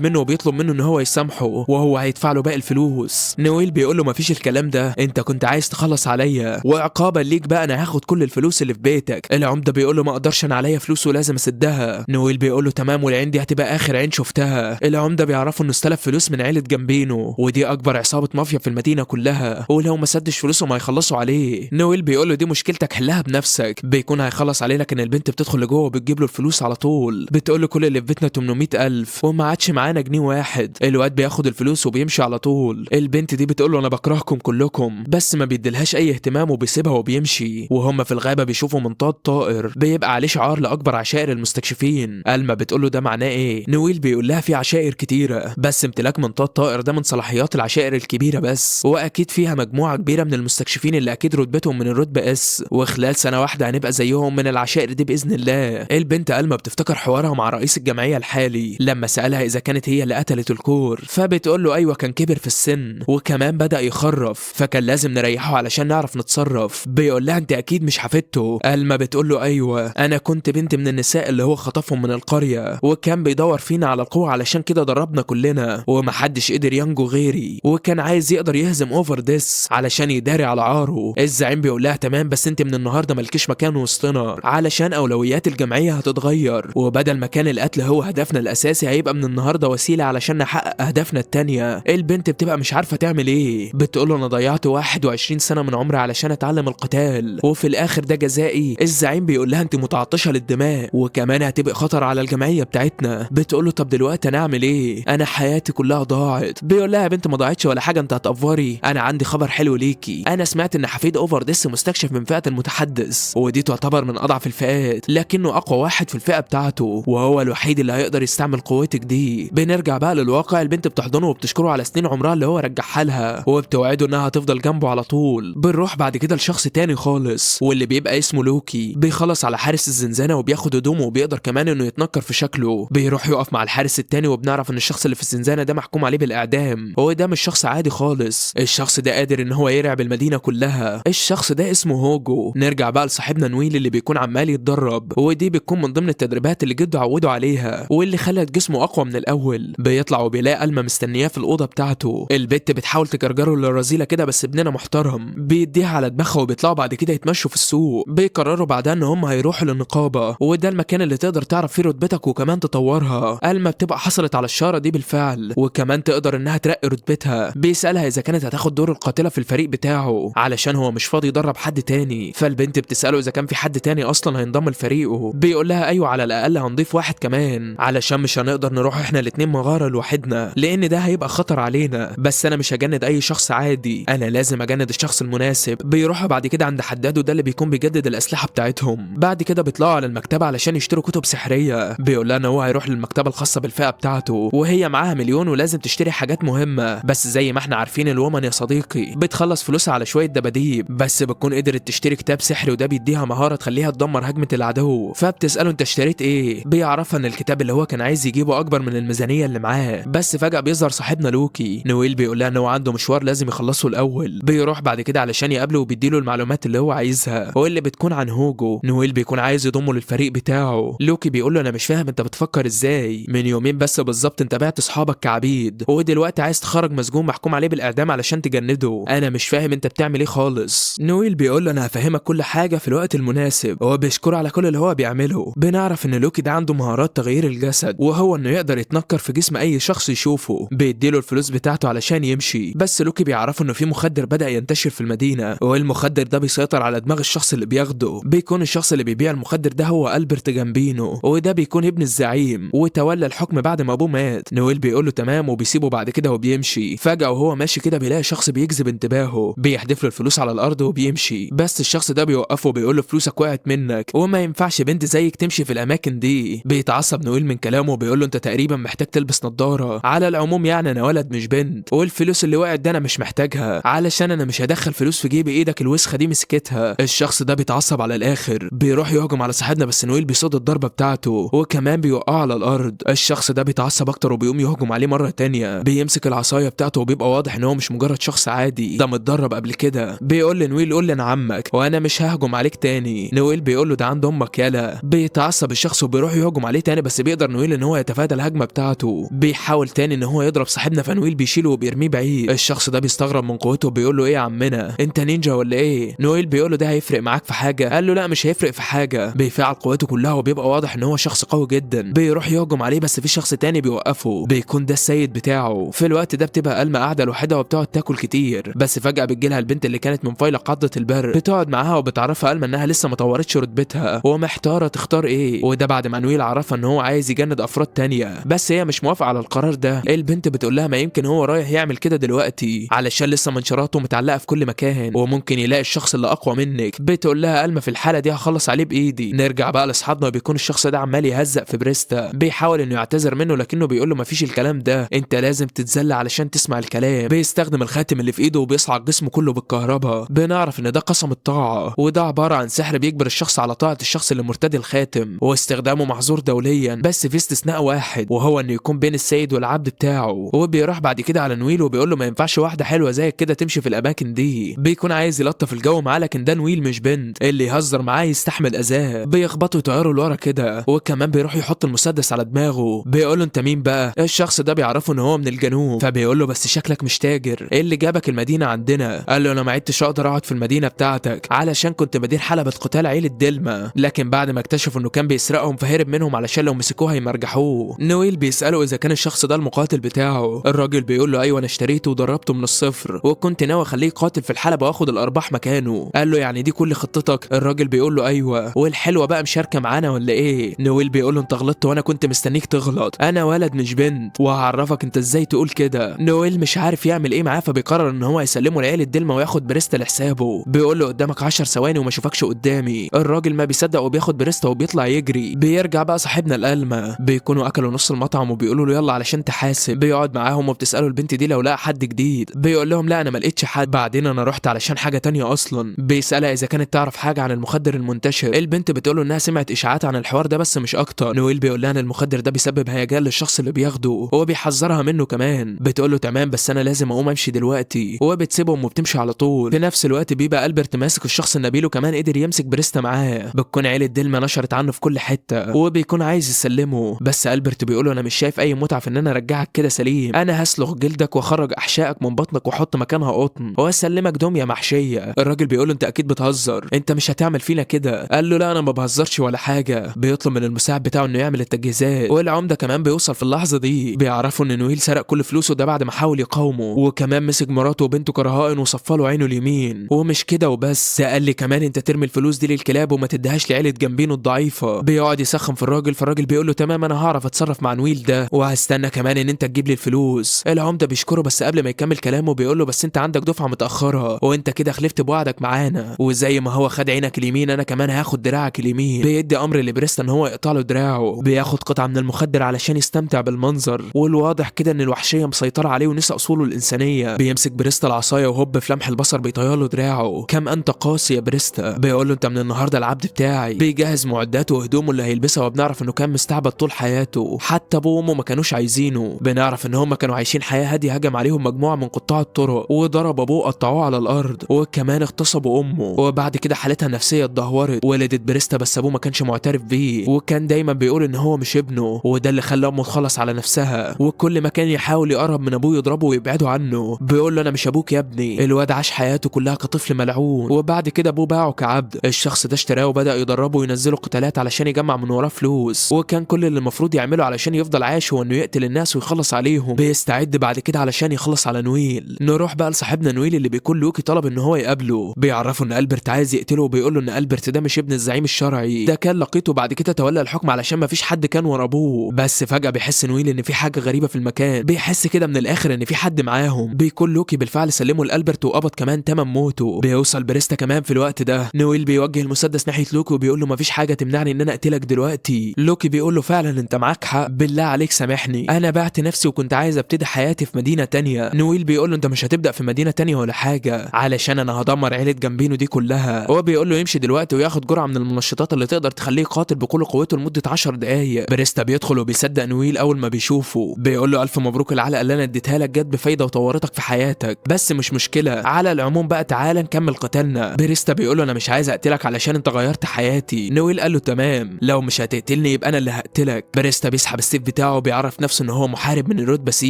منه وبيطلب منه ان هو يسامحه وهو هيدفع له باقي الفلوس. نويل بيقول له مفيش الكلام ده، انت كنت عايز تخلص عليا، وعقابا ليك بقى انا هاخد كل الفلوس اللي في بيتك. العمدة بيقول له ما اقدرش، انا عليا فلوس ولازم اسدها. نويل بيقول له تمام، والعين دي هتبقى اخر عين شفتها. العمدة بيعرفوا انه استلف فلوس من عيله جامبينو، ودي اكبر عصابة مافيا في المدينة كلها، ولو ما سدش فلوسه ما هيخلصوا عليه. نويل بيقول له دي مشكلتك حلها بنفسك. بيكون هيخلص عليه، لكن البنت بتدخل لجوه وبتجيب له الفلوس على طول. بتقول له كل اللي في بيتنا 800,000 وما عادش معانا جنيه واحد. الواد بياخد الفلوس وبيمشي على طول. البنت دي بتقول له انا بكرهكم كلكم، بس ما بيديلهاش اي اهتمام وبيسيبها وبيمشي. وهم في الغابة بيشوفوا منطاد طائر بيبقى عليه شعار لاكبر عشائر المستكشفين. ألما بتقول له ده معناه ايه؟ نويل بيقول لها في عشائر كتيرة، بس امتلاك منطاد طائر ده من صلاحيات العشائر الكبيرة بس، واكيد فيها مجموعة كبيرة من المستكشفين اللي اكيد رتبتهم من الرتبة S، وخلال سنة واحدة هنبقى زيهم من العشائر دي باذن الله. البنت ألما بتفتكر حوارها مع رئيس الجمعية الحالي لما سالها اذا كانت هي اللي قتلت الكور، فبتقول له ايوه كان كبر في السن وكمان بدا يخرف، فكان لازم نريحه علشان نعرف نتصرف. بيقول لها انت اكيد مش حفيدته. ألما بتقول له ايوه انا كنت بنت من النساء اللي هو خطفهم من القرية، وكان بيدور فينا على القوة علشان كده ضربنا كلنا ومحدش قدر ينجو غيري، وكان عايز يقدر يهزم اوفر ديس علشان يداري على عاره. الزعيم بيقول لها تمام، بس انت من النهارده مالكيش مكان وسطنا علشان اولويات الجمعية هتتغير، وبدل ما كان القتل هو هدفنا الاساسي هيبقى من النهارده وسيلة علشان نحقق اهدافنا التانية. البنت بتبقى مش عارفه تعمل ايه، بتقول له انا ضيعت 21 سنة من عمري علشان اتعلم القتال وفي الاخر ده جزائي. الزعيم بيقول لها انت متعطشه للدماء وكمان هتبقى خطر على الجمعية بتاعتنا. بتقول له طب دلوقتي انا اعمل ايه؟ انا حياتي كلها ضاعت. بيقول لها يا بنت ما ضاعتش ولا حاجة، انت هتأفوري، انا عندي خبر حلو ليكي، انا سمعت ان حفيد اوفر ديس مستكشف من فئة المتحدث، ودي تعتبر من اضعف الفئات، لكنه اقوى واحد في الفئة بتاعته، وهو الوحيد اللي هيقدر يستعمل قوتك دي. بنرجع بقى للواقع. البنت بتحضنه وبتشكره على سنين عمرها اللي هو رجعها لها، وبتوعده انها هتفضل جنبه على طول. بنروح بعد كده لشخص تاني خالص واللي بيبقى اسمه لوكي. بيخلص على حارس الزنزانة وبياخد هدومه وبيقدر كمان انه يتنكر في شكله. بيروح يقف مع الحارس التاني، وبنعرف ان الشخص اللي في الزنزانة ده محكوم عليه بالاعدام، هو ده مش شخص عادي خالص، الشخص ده قادر ان هو يرعب المدينة كلها. الشخص ده اسمه هوجو. نرجع بقى لصاحبنا نويل اللي بيكون عمال يتدرب، ودي بتكون من ضمن التدريبات اللي جده عوده عليها واللي خلت جسمه اقوى من الاول. بيطلع وبيلاقي ألما مستنياه في الاوضة بتاعته. البت بتحاول تجرجره للرذيله كده، بس ابننا محترم بيديها على دماغها، وبيطلعوا بعد كده يتمشوا في السوق. بيقرروا بعدها ان هم هيروحوا للنقابه، وده المكان اللي تقدر تعرف فيه رتبتك وكمان تطورها. ألما بتبقى حصلت على الشارة دي بالفعل، وكمان تقدر انها ترقي رتبتها. بيسالها اذا كانت هتاخد دور القاتلة في الفريق بتاعه علشان هو مش فاضي يدرب حد تاني. فالبنت بتساله اذا كان في حد تاني اصلا هينضم لفريقه. بيقول لها ايوه، على الاقل هنضيف واحد كمان علشان مش هنقدر نروح احنا الاتنين مغارة لوحدنا، لان ده هيبقى خطر علينا. بس انا مش هجند اي شخص عادي، انا لازم اجند الشخص المناسب. بيروحوا بعد كده عند حداد، وده اللي بيكون بيجدد الاسلحة بتاعتهم. بعد كده بيطلعوا على المكتبة علشان يشتروا كتب سحريه. بيقول لها ان هو هيروح للمكتبه الخاصة بالفئه بتاعته، وهي معاها مليون ولازم تشتري حاجات مهمة. بس زي ما احنا عارفين ال woman يا صديقي بتخلص فلوسها على شوية دباديب، بس بتكون قدرت تشتري كتاب سحري، وده بيديها مهارة تخليها تدمر هجمة العدو. فبتساله انت اشتريت ايه؟ بيعرفها ان الكتاب اللي هو كان عايز يجيبه اكبر من الميزانية اللي معاه. بس فجاة بيظهر صاحبنا لوكي. نويل بيقول لها ان هو عنده مشوار لازم يخلصه الاول. بيروح بعد كده علشان يقابله وبيديله المعلومات اللي هو عايزها واللي بتكون عن هوجو. نويل بيكون عايز يضمه للفريق بتاعه. لوكي بيقول له انا مش فاهم انت بتفكر ازاي، من يومين بس بالظبط انت بعت اصحابك كعبيد، ودلوقتي عايز تخرج مسجون محكوم عليه بالاعدام علشان تجنده، انا مش فاهم انت بتعمل ايه خالص. نويل بيقول له انا هفهمك كل حاجة في الوقت المناسب، هو بيشكره على كل اللي هو بيعمله. بنعرف ان لوكي ده عنده مهارات تغيير الجسد، وهو انه يقدر يتنكر في جسم اي شخص يشوفه. بيديله الفلوس بتاعته علشان يمشي، بس لوكي بيعرفه انه في مخدر بدأ ينتشر في المدينة، والمخدر ده بيسيطر على دماغ الشخص اللي بياخده. بيكون الشخص اللي بيبيع المخدر ده هو ألبرت جامبينو، وده بيكون ابن الزعيم وتولى الحكم بعد ما ابوه مات. نويل بيقول له تمام وبيسيبه بعد كده وبيمشي. فجأة وهو ماشي كده بيلاقي شخص بيجذب انتباهه، بيحدف له الفلوس على الارض وبيمشي. بس الشخص ده بيوقفه وبيقول له فلوسك وقعت منك وما ينفعش بنت زيك تمشي في الاماكن دي. بيتعصب نويل من كلامه وبيقول له انت تقريبا محتاج تلبس نظارة، على العموم يعني انا ولد مش بنت، والفلوس اللي وقعت ده انا مش محتاجها علشان انا مش هدخل فلوس في جيبي، ايدك الوسخة دي مسكتها. الشخص ده بيتعصب على الاخر، بيروح يهجم على صاحبنا، بس نويل بيصد الضربة بتاعته وكمان بيوقعه على الارض. الشخص ده بيتعصب اكتر وبيقوم يهجم عليه مرة تانية، بيمسك العصاية بتاعته وبيبقى واضح ان هو مش مجرد شخص عادي، ده متدرب قبل كده. بيقول لنويل قول لي انا عمك وانا مش ههجم عليك تاني. نويل بيقول له ده عند امك يالا. ده. بيتعصب الشخص وبيروح يهجم عليه تاني، بس بيقدر نويل ان هو يتفادى الهجمة بتاعته. بيحاول تاني ان هو يضرب صاحبنا، فنويل بيشيله وبيرميه بعيد. الشخص ده بيستغرب من قوته وبيقول له ايه يا عمنا، انت نينجا ولا ايه؟ نويل بيقول له ده هيفرق معاك في حاجة؟ قال له لا مش هيفرق في حاجة. بيفعل قوته كلها وبيبقى واضح ان هو شخص قوي جدا. بيروح يهجم عليه بس في شخص تاني بيوقفه، بيكون ده السيد بتاعه. في الوقت ده بتبقى ألما قاعدة لوحدها وبتقعد تاكل كتير، بس فجاة بتجيلها البنت اللي كانت من فيلق عضه البر، بتقعد معاها وبتعرفها ألما انها لسه ما طورتش رتبتها ومحتاره تختار ايه، وده بعد ما نويل عرفها ان هو عايز يجند افراد تانية، بس هي مش موافقة على القرار ده. البنت بتقول لها ما يمكن هو رايح يعمل كده دلوقتي علشان لسه منشراته متعلقه في كل مكان وممكن يلاقي الشخص اللي اقوى منك. بتقول لها ألما في الحالة دي هخلص عليه بايدي. نرجع بقى لاصحابنا، بيكون الشخص ده عمال يهزق في بريستا، بيحاول انه يعتذر منه لكنه بيقول له مفيش الكلام ده، انت لازم تتذل علشان تسمع الكلام. بيستخدم الخاتم اللي في ايده وبيصعق جسمه كله بالكهرباء. بنعرف ان ده قسم الطاعة، وده عبارة عن سحر بيجبر الشخص على طاعة الشخص اللي مرتدي الخاتم، واستخدامه محظور دوليا بس في استثناء واحد، وهو انه يكون بين السيد والعبد بتاعه. وبيروح بعد كده على نويل وبيقول له ما ينفعش واحدة حلوة زيك كده تمشي في الاماكن دي. بيكون عايز يلطف الجو معاه، لكن ده نويل مش بنت، اللي يهزر معاه يستحمل اذاه. بيخبطه ويطيره لورا كده، وكمان بيروح يحط المسدس على دماغه. بيقول له انت مين بقى؟ الشخص ده بيعرفه ان هو من الجنوب، فبيقول له بس شكلك مش تاجر، ايه اللي جابك المدينة عندنا؟ قال له انا ما عدتش اقدر اقعد في المدينة بتاعتك علشان كنت مدير حلبة قتال عيله ديلما، لكن بعد ما اكتشفوا انه كان بيسرقهم فهرب منهم علشان لو مسكوه هيمرجحوه. نويل بيساله اذا كان الشخص ده المقاتل بتاعه. الراجل بيقول له ايوه انا اشتريته ودربته من الصفر، وكنت ناوي اخليه يقاتل في الحلبة واخد الارباح مكانه. قال له يعني دي كل خطتك؟ الراجل بيقول له ايوه. والحلوه بقى مشاركة معانا ولا ايه؟ نويل بيقول له انت غلطت وانا كنت مستنيك تغلط، انا ولد مش بنت وهعرفك انت ازاي تقول كده. نويل مش عارف يعمل ايه معاه، فبيقرر ان هو يسلمه لعيلة ديلما وياخد بريستا لحسابه. بيقول له قدامك 10 ثواني وما اشوفكش قدامي. الراجل ما بيصدق وبياخد بريستا وبيطلع يجري. بيرجع بقى صاحبنا الألمة، بيكونوا اكلوا نص المطعم وبيقولوا له يلا علشان تحاسب. بيقعد معاهم وبتساله البنت دي لو لقى حد جديد، بيقول لهم لا انا ما لقيتش حد، بعدين انا رحت علشان حاجة تانية اصلا. بيسالها اذا كانت تعرف حاجة عن المخدر المنتشر. البنت بتقول له انها سمعت اشاعات عن الحوار ده بس مش اكتر. نويل بيقول لها ان المخدر ده بيسبب هيجان للشخص اللي بياخده، هو بيحذرها منه كمان. بتقول له تمام بس انا لازم اقوم امشي دلوقتي، وبتسيبهم وبتمشي على طول. في نفس الوقت بيبقى البرت ماسك الشخص النبيل وكمان قدر يمسك بريستا معاه. بتكون عيله ديلما نشرت عنه في كل حتة وبيكون عايز يسلمه، بس البرت بيقول له انا مش شايف اي متعه في ان انا ارجعك كده سليم، انا هسلخ جلدك واخرج احشائك من بطنك واحط مكانها قطن واسلمك دمية محشيه. الراجل بيقول له انت اكيد بتهزر، انت مش هتعمل فينا كده. قال له لا انا ما بهزرش ولا حاجة. بيطلب من المساعد بتاعه انه يعمل التجهيزات، والعمده كمان بيوصل في اللحظة دي. بيعرفوا ان نويل سرق كل فلوسه ده بعد ما حاول يقاومه، وكمان مسك مراته وبنته كرهائن وصفى له عينه اليمين. ومش كده وبس، قال لي كمان انت ترمي الفلوس دي للكلاب وما تديهاش لعيلة جنبينه الضعيفة. بيقعد يسخن في الراجل، فالراجل بيقول له تمام انا هعرف اتصرف مع نويل ده، وهستنى كمان ان انت تجيب لي الفلوس. العمدة بيشكره، بس قبل ما يكمل كلامه بيقول له بس انت عندك دفعه متاخرة وانت كده خلفت بوعدك معانا، وزي ما هو خد عينك اليمين انا كمان هاخد دراعك اليمين. بيدي امر لبريستا ان هو يقطع له دراعه. بياخد قطعه من المخدر علشان يستمتع بالمنظر، والواضح كده ان الوحشية مسيطرة عليه ونسى اصوله الانسانية. بيمسك بريستا العصاية وهوب في لمح البصر بيطير له دراعه. كم انت قاسي يا بريستا. بيقول له انت من النهارده العبد بتاعي. بيجهز معداته وهدومه اللي هيلبسها، وبنعرف انه كان مستعبد طول حياته، حتى ابوه وامه ما كانوش عايزينه. بنعرف ان هم كانوا عايشين حياة هادية، هجم عليهم مجموعة من قطاع الطرق وضرب ابوه قطعوه على الارض، وكمان اغتصبوا امه. وبعد كده حالتها النفسية اتدهورت. ولدت بريستا بس ابوه ما كانش معترف بيه، وكان دايما بيقول ان هو مش ابنه، وده اللي خلى امه تخلص على نفسها. وكل ما كان يحاول يقرب من ابوه يضربه ويبعده عنه، بيقول له انا مش ابوك يا ابني. الواد عاش حياته كلها كطفل ملعون، وبعد كده ابوه باعه كعبد. الشخص ده اشتراه وبدا يدربه وينزله قتالات علشان يجمع من وراه فلوس، وكان كل اللي المفروض يعمله علشان يفضل عايش هو انه يقتل الناس ويخلص عليهم. بيستعد بعد كده علشان يخلص على نويل. نروح بقى لصاحبنا نويل اللي بيكون لوكي طلب ان هو يقابله. بيعرفه ان البرت عايز يقتله، وبيقول له ان البرت ده مش ابن الزعيم الشرعي، ده كان لقيته بعد كده تولى الحكم علشان مفيش حد كان ورا ابوه. بس فجأة بيحس نويل ان في حاجة غريبة في المكان، بيحس كده من الاخر ان في حد معاهم. بيكون لوكي بالفعل سلمه لالبرت وقبض كمان تمن موته. بيوصل بريستا كمان في الوقت ده. نويل بيوجه المسدس ناحية لوكي وبيقول له مفيش حاجة تمنعني ان انا اقتلك دلوقتي. لوكي بيقول له فعلا انت معاك حق، بالله عليك سامحني، انا بعت نفسي وكنت عايز ابتدي حياتي في مدينة تانية. نويل بيقول له انت مش هتبدا في مدينة تانية ولا حاجة، علشان انا هدمر عيله جنبينو دي كلها. هو بيقول له يمشي دلوقتي وياخد جرعة من المنشطات اللي تقدر تخليه قاتل بكل قوته لمدة 10 دقائق. بريستا بيدخل وبيصدق نويل اول ما بيشوفه، بيقول له الف مبروك العلقة اللي انا اديتها لك جت بفايده وطورتك في حياتك، بس مش مشكلة، على العموم بقى تعالى نكمل قتالنا. بريستا بيقول له انا مش عايز اقتلك علشان انت غيرت حياتي. نويل قال له تمام، لو مش هتقتلني يبقى انا اللي هقتلك. بريستا بيسحب السيف بتاعه وبيعرف نفسه ان هو محارب من الرتبة C،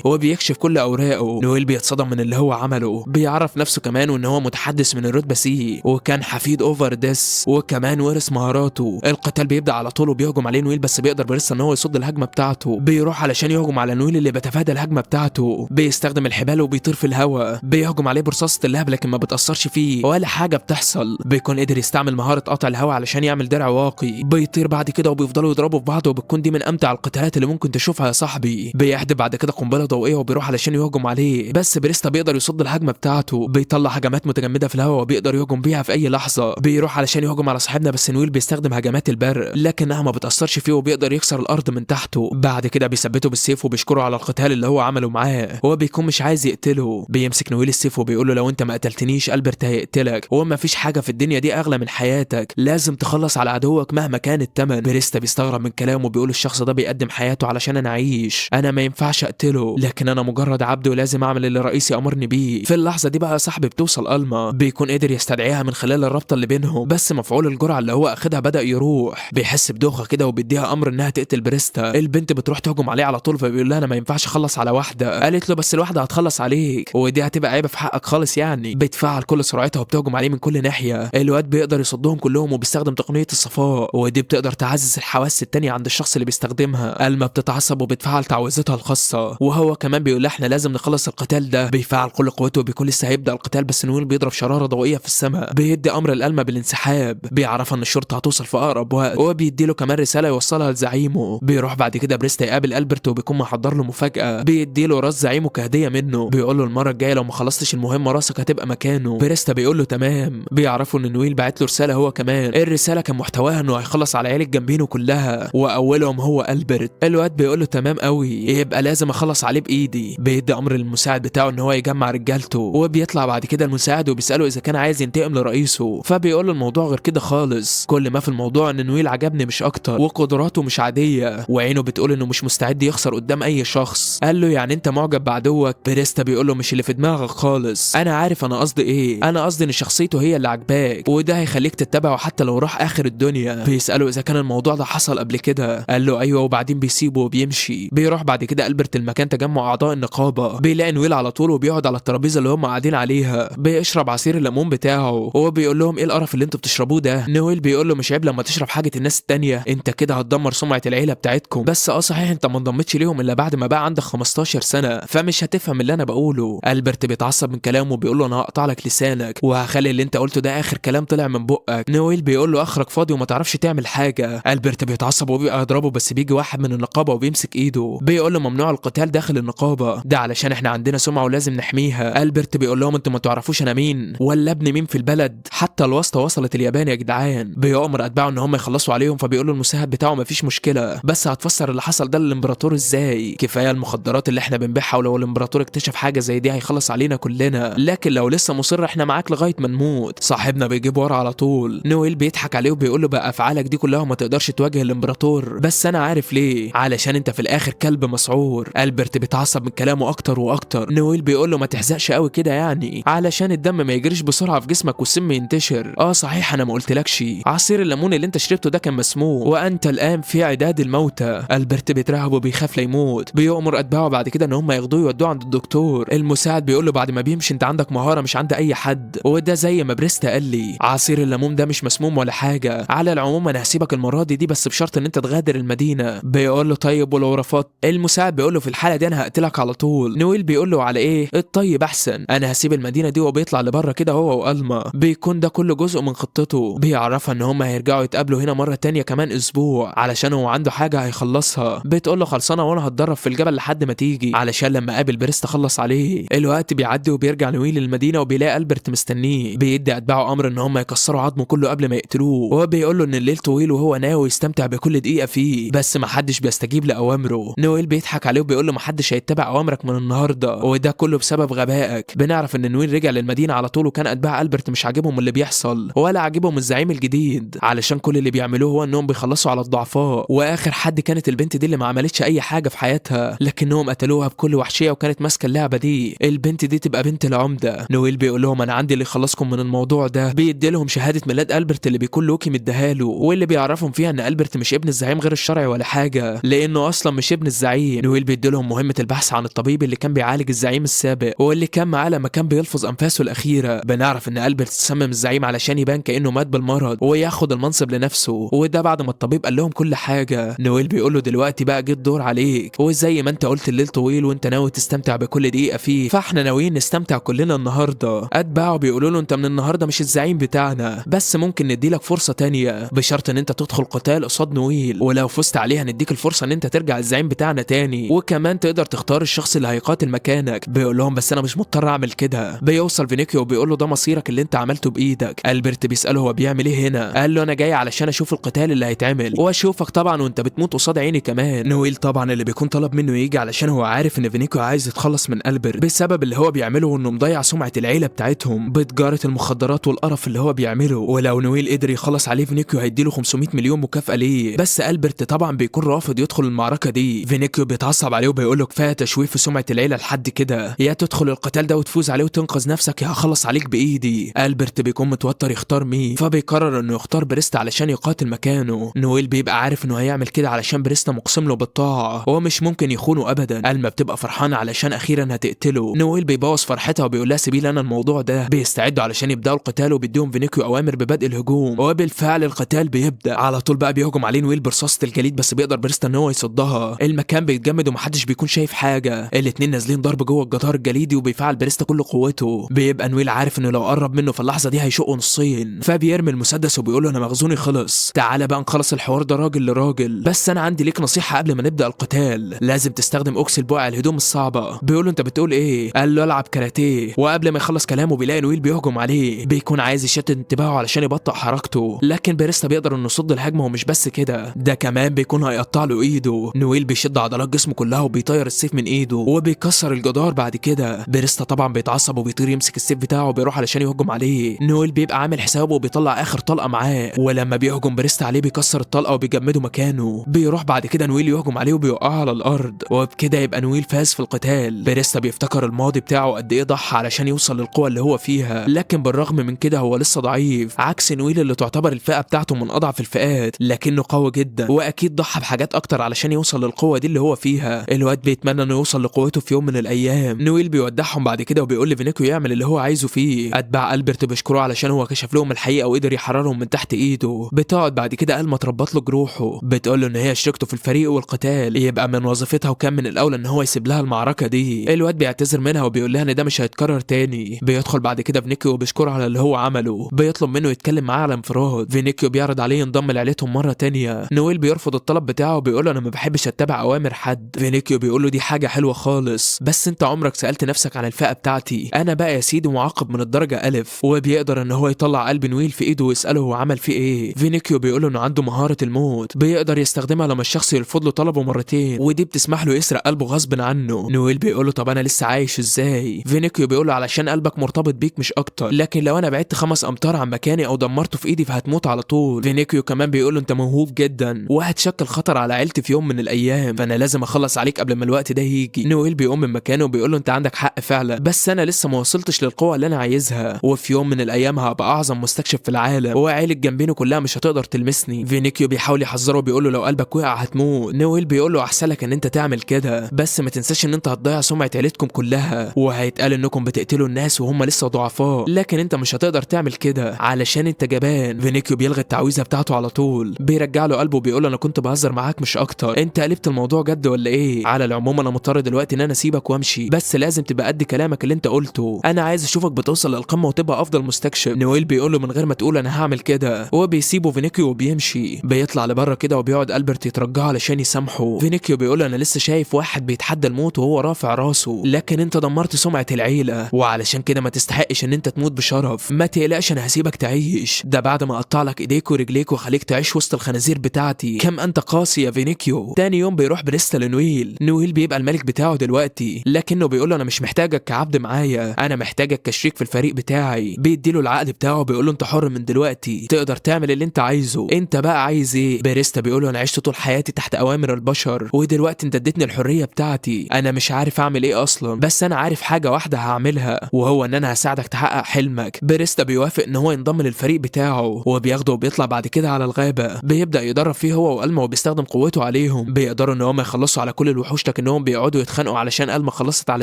وبيكشف كل اوراقه. نويل بيتصدم من اللي هو عمله، بيعرف نفسه كمان وان هو متحدث من الرتبة C، وكان حفيد اوفرديس، وكمان ورث مهاراته. القتال بيبدا على طول وبيهجم عليه نويل، بس بيقدر بريستا ان هو يصد الهجمة بتاعته. بيروح علشان يهجم على نويل اللي بيتفادى الهجمة بتاعته، بيستخدم الحبال وبيطير في الهواء. بيهجم عليه برصاصه اللهب لكن ما بتاثرش فيه ولا حاجة بتحصل. بيكون قدر يستعمل مهارة قطع الهواء علشان يعمل درع واقي. بيطير بعد كده وبيفضلوا يضربوا في بعض، وبتكون دي من امتع القتالات اللي ممكن تشوفها يا صاحبي. بيحدف بعد كده قنبلة ضوئية وبيروح علشان يهجم عليه، بس بريستا بيقدر يصد الهجمة بتاعته. بيطلع هجمات متجمده في الهواء وبيقدر يهجم بيها في اي لحظة. بيروح علشان يهجم على صاحبنا، بس نويل بيستخدم هجمات البرق لكنها ما بتاثرش فيه وبيقدر يكسر الارض من تحته. بعد كده بيثبته بالسيف وبيشكره على القتال اللي هو عمله معاه، هو بيكون مش عايز يقتله. بيمسك نويل السيف وبيقول له لو انت ما قتلتنيش البرت هيقتلك، وما فيش حاجة في الدنيا دي اغلى من حياتك، لازم تخلص على عدوك مهما كان الثمن. بريستا بيستغرب من كلامه وبيقول الشخص ده بيقدم حياته علشان انا اعيش، انا ما ينفعش اقتله، لكن انا مجرد عبد ولازم اعمل اللي رئيسي امرني بيه. في اللحظة دي بقى صاحبي بتوصل ألما، بيكون قدر يستدعيها من خلال الرابطة اللي بينهم، بس مفعول الجرعة اللي هو اخدها بدا يروح. بيحس بدوخه كده وبيديها امر انها تقتل بريستا. البنت بتروح تهجم عليه على طول، فبيقول لها انا ما ينفعش اخلص على واحدة. قالت له بس الواحدة هتخلص عليك ودي هتبقى عيبه في حقك خالص يعني. بتفعل كل سرعتها وبتهجم عليه من كل ناحية. الواد بيقدر يصدهم كلهم وبيستخدم تقنية الصفاء، ودي بتقدر تعزز الحواس التانية عند الشخص اللي بيستخدمها. ألما بتتعصب وبتفعل تعويذتها الخاصة، وهو كمان بيقول احنا لازم نخلص القتال ده. بيفعل كل قوته وبيكون لسه هيبدا القتال، بس نويل بيضرب شراره ضوئية في السماء. بيدي امر لألما بالانسحاب، بيعرفها ان الشرطة هتوصل في اقرب وقت، وبيدي له كمان رسالة يوصلها لزعيمه. بيروح بعد كده بريستا يقابل البرت وبيكون محضر له مفاجاة، بيدي له راس زعيمه كهدية منه. بيقول له المرة الجاية لو ما خلصتش المهمة راسك هتبقى مكانه. بريستا بيقول له تمام. بيعرفوا ان نويل بعت له رسالة هو كمان، الرسالة كان محتواها انه هيخلص على عيله جامبينو كلها واولهم هو البرت. الواد بيقول له تمام قوي، يبقى لازم اخلص عليه بايدي. بيدي امر للمساعد بتاعه ان هو يجمع رجالته، وبيطلع بعد كده المساعد وبيساله اذا كان عايز ينتقم لرئيسه، فبيقول له الموضوع غير كده خالص، كل ما في الموضوع ان نويل عجبني مش اكتر، وقدراته مش عادية، وعينه بتقول انه مش مستعد يخسر قدام اي شخص. قال له يعني انت معجب بعدوك؟ بريستا بيقول له مش اللي في دماغك خالص، انا عارف انا قصدي ايه، انا قصدي ان شخصيته هي اللي عجباك وده هيخليك تتبعه حتى لو راح اخر الدنيا. بيساله اذا كان الموضوع ده حصل قبل كده، قال له ايوه، وبعدين بيسيبه وبيمشي. بيروح بعد كده البرت المكان تجمع اعضاء النقابة، بيلاقي نويل على طول وبيقعد على الترابيزة اللي هم قاعدين عليها، بيشرب عصير الليمون بتاعه وهو بيقول لهم ايه القرف اللي انتوا بتشربوه ده. نويل بيقول له مش عيب لما تشرب حاجة الناس التانية، انت كده هتدمر سمعه العيلة بتاعتكم، بس صحيح انت ما انضمتش ليهم الا بعد ما بقى عندك 15 سنة، فمش هتفهم اللي انا بقوله. البرت بيتعصب من كلامه وبيقول له انا هقطع لك لسانك وهخلي اللي انت قلته ده اخر كلام طلع من بقك. نويل بيقول له اخرك فاضي وما تعرفش تعمل حاجة. البرت بيتعصب وبيبقى يضربه، بس بيجي واحد من النقابة وبيمسك ايده، بيقول له ممنوع القتال داخل النقابة ده علشان احنا عندنا سمعه ولازم نحميها. البرت بيقول لهم انتوا ما تعرفوش انا مين ولا ابن مين في البلد، حتى الواسطة وصلت اليابان يا جدعان. بيأمر اتباعه ان هم يخلصوا عليهم، فبيقول له المساعد بتاعه مفيش مشكلة، بس هتفسر اللي حصل ده للامبراطور ازاي؟ كفاية المخدرات اللي احنا بنبيعها، ولو الامبراطور اكتشف حاجة زي دي هيخلص علينا كلنا، لكن لو لسه مصر احنا معاك لغاية ما نموت. صاحبنا بيجيب ورا على طول. نويل بيضحك عليه وبيقول له بقى افعالك دي كلها ما تقدرش تواجه الامبراطور، بس انا عارف ليه، علشان انت في الاخر كلب مسعور. البرت بيتعصب من كلامه اكتر واكتر. نويل بيقول له ما تحزقش قوي كده يعني، علشان الدم ما يجريش بسرعة في جسمك والسم ينتشر. صحيح انا ما قلتلكش، عصير الليمون اللي انت شربته ده كان مسموم وانت الان في عداد الموتى. البرت بيترعب وبيخاف لا يموت. بيؤمر اتباعه بعد كده ان هم ياخدوه يودوه عند الدكتور. المساعد بيقول له بعد ما بيمشي انت عندك مهارة مش عند اي حد، وده زي ما بريستا قال لي، عصير الليمون ده مش مسموم ولا حاجة، على العموم انا هسيبك المرة دي بس بشرط ان انت تغادر المدينة. بيقول له طيب ولو رفضت؟ المساعد بيقول له في الحالة دي انا هقتلك على طول. نويل بيقول له على ايه؟ الطيب احسن، انا هسيب المدينة دي. وبيطلع لبره كده هو والما. بيكون ده كله جزء من خطته. بيعرفها ان هم هيرجعوا يتقابلوا هنا مرة تانية كمان اسبوع علشان هو عنده حاجة هيخلصها. بتقول له خلصانه وانا هتدرب في الجبل لحد ما تيجي، علشان لما اقابل بريستا خلص عليه. الوقت بيعدي وبيرجع نويل المدينة وبيلاقي البرت مستنيه. بيدي اتباعه امر ان هم يكسروا عظمه كله قبل ما يقتلوه، وبيقول له ان الليل طويل وهو ناوي يستمتع بكل دقيقة فيه، بس محدش بيستجيب لاوامره. نويل بيضحك عليه وبيقول له محدش هيتبع اوامرك من النهارده، وده كله بسبب غبائك. بنعرف ان نويل رجع للمدينة على طول، وكان اتباع البرت مش عاجبهم اللي بيحصل ولا عاجبهم الزعيم الجديد، علشان كل اللي بيعملوه هو انهم بيخلصوا على الضعفاء. واخر حد كانت البنت دي اللي ما عملتش اي حاجة في حياتها، لكنهم قتلوها بكل وحشية وكانت ماسكه اللعبة دي. البنت دي تبقى بنت العمدة. نويل بيقول لهم انا عندي اللي يخلصكم من الموضوع ده. بيدي لهم شهادة ميلاد البرت اللي بيكون لوكي لوكي مديها له، واللي بيعرفهم فيها ان البرت مش ابن الزعيم غير الشرعي ولا حاجة، لانه اصلا مش ابن الزعيم. نويل بيديلهم مهمة البحث عن الطبيب اللي كان بيعالج الزعيم السابق واللي كان معاه لما كان بيلفظ انفاسه الاخيرة. بنعرف ان البرت سمم الزعيم علشان يبان كانه مات بالمرض وياخد المنصب لنفسه، وده بعد ما الطبيب قال لهم كل حاجة. نويل بيقول له دلوقتي بقى جه الدور عليك، وزي ما انت قلت الليل طويل وانت ناوي تستمتع بكل دقيقة فيه، فاحنا ناويين نستمتع كلنا النهارده. اتباعه بيقولوا له انت من النهارده مش الزعيم بتاعنا، بس ممكن نديلك فرصة تانية بشرط ان انت تدخل قتال قصاد نويل، ولو فزت عليها نديك الفرصة ان انت ترجع الزعيم بتاعنا تاني، وكمان تقدر تختار الشخص اللي هيقاتل مكانك. بيقول لهم بس انا مش مضطر اعمل كده. بيوصل فينيكيو وبيقول له ده مصيرك اللي انت عملته بايدك. البرت بيساله هو بيعمل ايه هنا؟ قال له انا جاي علشان اشوف القتال اللي هيتعمل واشوفك طبعا وانت بتموت قصاد عيني كمان. نويل طبعا اللي بيكون طلب منه يجي علشان هو عارف ان فينيكيو عايز يتخلص من البرت بسبب اللي هو بيعمله، وانه مضيع سمعه العيلة بتاعتهم بتجارة المخدرات والقرف اللي هو بيعمله، ولو نويل قدر يخلص عليه فينيكيو هيديله 500 مليون مكافاة ليه. بس البرت طبعا بيكون رافض يدخل المعركة دي. فينيكيو بيتعصب عليه وبيقول له كفاية تشويه في سمعه العيلة لحد كده، يا تدخل القتال ده وتفوز عليه وتنقذ نفسك يا هخلص عليك بايدي. البرت بيكون متوتر يختار مين، فبيقرر انه يختار بريستا علشان يقاتل مكانه. نويل بيبقى عارف انه هيعمل كده علشان بريستا مقسم له بالطاعة وهو مش ممكن يخونه ابدا. الما بتبقى فرحانة علشان اخيرا هتقتله. نويل بيبوظ فرحتها وبيقول لها سيبي لنا الموضوع ده. بيستعدوا علشان يبداوا القتال وبيديهم فينيكيو اوامر ببدء الهجوم، وبالفعل القتال بيبدا. على طول بقى بيهجم عليه نويل برصاصه الجليد، بس بيقدر بريستا ان هو يصدها. المكان بيتجمد ومحدش بيكون شايف حاجة. الاتنين نازلين ضرب جوه الجدار الجليدي وبيفعل بريستا كل قوته. بيبقى نويل عارف انه لو قرب منه في اللحظة دي هيشقه نصين، فبيرمي المسدس وبيقول له انا مخزوني خلص، تعالى بقى نخلص الحوار ده راجل لراجل، بس انا عندي ليك نصيحة قبل ما نبدا القتال، لازم تستخدم اوكس البقع الهدوم الصعبة. بيقول له انت بتقول ايه؟ قال له العب كاراتيه. وقبل ما يخلص كلامه بيلاقي نويل بيهجم عليه، بيكون عايز يشتت انتباهه علشان يبطئ حركته، لكن بريستا بيقدر انه يصد الهجمة، ومش بس كده ده كمان بيكون هيقطع له ايده. نويل بيشد عضلات جسمه كلها وبيطير السيف من ايده وبيكسر الجدار. بعد كده بريستا طبعا بيتعصب وبيطير يمسك السيف بتاعه وبيروح علشان يهجم عليه. نويل بيبقى عامل حسابه وبيطلع اخر طلقه معاه، ولما بيهجم بريستا عليه بيكسر الطلقة وبيجمده مكانه. بيروح بعد كده نويل يهجم عليه وبيوقعه على الارض، وبكده يبقى نويل فاز في القتال. بريستا بيفتكر الماضي بتاعه قد ايه ضحى علشان يوصل للقوة اللي هو فيها، لكن بالرغم من كده هو لسه ضعيف، عكس نويل اللي تعتبر الفئة بتاعته من اضعف الفئات، لكنه قوي جدا واكيد ضحى بحاجات اكتر علشان يوصل للقوة دي اللي هو فيها. الواد بيتمنى انه يوصل لقوته في يوم من الايام. نويل بيودعهم بعد كده وبيقول لفينيكيو يعمل اللي هو عايزه فيه. اتباع البرت بيشكروه علشان هو كشف لهم الحقيقة وقدر يحررهم من تحت ايده. بتقعد بعد كده الما تربط له جروحه، بتقول له ان هي شريكته في الفريق والقتال، يبقى من وظيفتها وكان من الاولى ان هو يسيب لها المعركة دي. الواد بيعتذر منها وبيقول لها ان ده مش هيتكرر تاني. بيدخل بعد كده فينيكيو وبيشكره على اللي هو عمله، بيطلب منه يتكلم معاه على انفراد. فينيكيو بيعرض عليه ينضم لعيلتهم مرة تانية. نويل بيرفض الطلب بتاعه وبيقول له انا ما بحبش اتبع اوامر حد. فينيكيو بيقول له دي حاجة حلوة خالص، بس انت عمرك سالت نفسك عن الفئة بتاعتي؟ انا بقى يا سيدي معاقب من الدرجة الف. وبيقدر ان هو يطلع قلب نويل في ايده ويساله هو عمل فيه ايه. فينيكيو بيقول له انه عنده مهارة الموت بيقدر يستخدمها لما الشخص يرفض له طلبه مرتين، ودي بتسمح له يسرق قلبه غصب عنه. نويل بيقول له طب انا لسه عايش ازاي؟ فينيكيو بيقول له علشان قلبك مرتبط بيك مش اكتر، لكن لو انا بعدت 5 امتار عن مكاني او دمرته في ايدي فهتموت على طول. فينيكيو كمان بيقول له انت موهوب جدا وهتشكل خطر على عيلتي في يوم من الايام، فانا لازم اخلص عليك قبل ما الوقت ده يجي. نويل بيقوم من مكانه وبيقول له انت عندك حق فعلا، بس انا لسه ما وصلتش للقوة اللي انا عايزها، وفي يوم من الايام هبقى اعظم مستكشف في العالم وعيلة جنبينه كلها مش هتقدر تلمسني. فينيكيو بيحاول يحذره وبيقول له لو قلبك وقع هتموت. نويل بيقول له احسن لك ان انت تعمل كده، بس ما تنساش ان انت هتضيع سمعه عيلتكم كلها وهيتقال انكم بتقتلوا الناس وهم لسه ضعفاء، لكن انت مش هتقدر تعمل كده علشان انت جبان. فينيكيو بيلغي التعويذه بتاعته على طول، بيرجع له قلبه وبيقول له انا كنت بهزر معاك مش اكتر، انت قلبت الموضوع جد ولا ايه؟ على العموم انا مضطر دلوقتي ان انا اسيبك وامشي، بس لازم تبقى قد كلامك اللي انت قلته، انا عايز اشوفك بتوصل للقمه وتبقى افضل مستكشف. نويل بيقول له من غير ما تقول انا هعمل كده، وبيسيبه فينيكيو وبيمشي. بيطلع لبره كده وبيقعد البرت يترجاه علشان يسامحه. فينيكيو بيقول له انا لسه شايف واحد بيتحدى الموت وهو رافع راسه، لكن انت دمرت سمعه العيلة وعلشان كده ما تستحقش ان انت تموت بشرف، ما تقلقش انا هسيبك تعيش، ده بعد ما اقطع لك ايديك ورجليك وخليك تعيش وسط الخنازير بتاعتي. كم انت قاسي يا فينيكيو. تاني يوم بيروح بريستا لنويل. نويل بيبقى الملك بتاعه دلوقتي، لكنه بيقول له انا مش محتاجك كعبد معايا، انا محتاجك كشريك في الفريق بتاعي. بيديله العقد بتاعه بيقول له انت حر من دلوقتي، تقدر تعمل اللي انت عايزه، انت بقى عايز ايه؟ بريستا بيقول له انا عشت طول حياتي تحت اوامر البشر ودلوقتي انت اديتني الحرية بتاعتي، انا مش عارف اعمل ايه اصلا، بس انا عارف حاجة واحدة هعملها وهو ان انا هساعدك تحقق حلمك. بريستا بيوافق ان هو ينضم للفريق بتاعه، وبياخده وبيطلع بعد كده على الغابة، بيبدا يدرب فيه هو والما وبيستخدم قوته عليهم. بيقدروا ان هم يخلصوا على كل الوحوش، لكنهم بيقعدوا يتخانقوا علشان الما خلصت على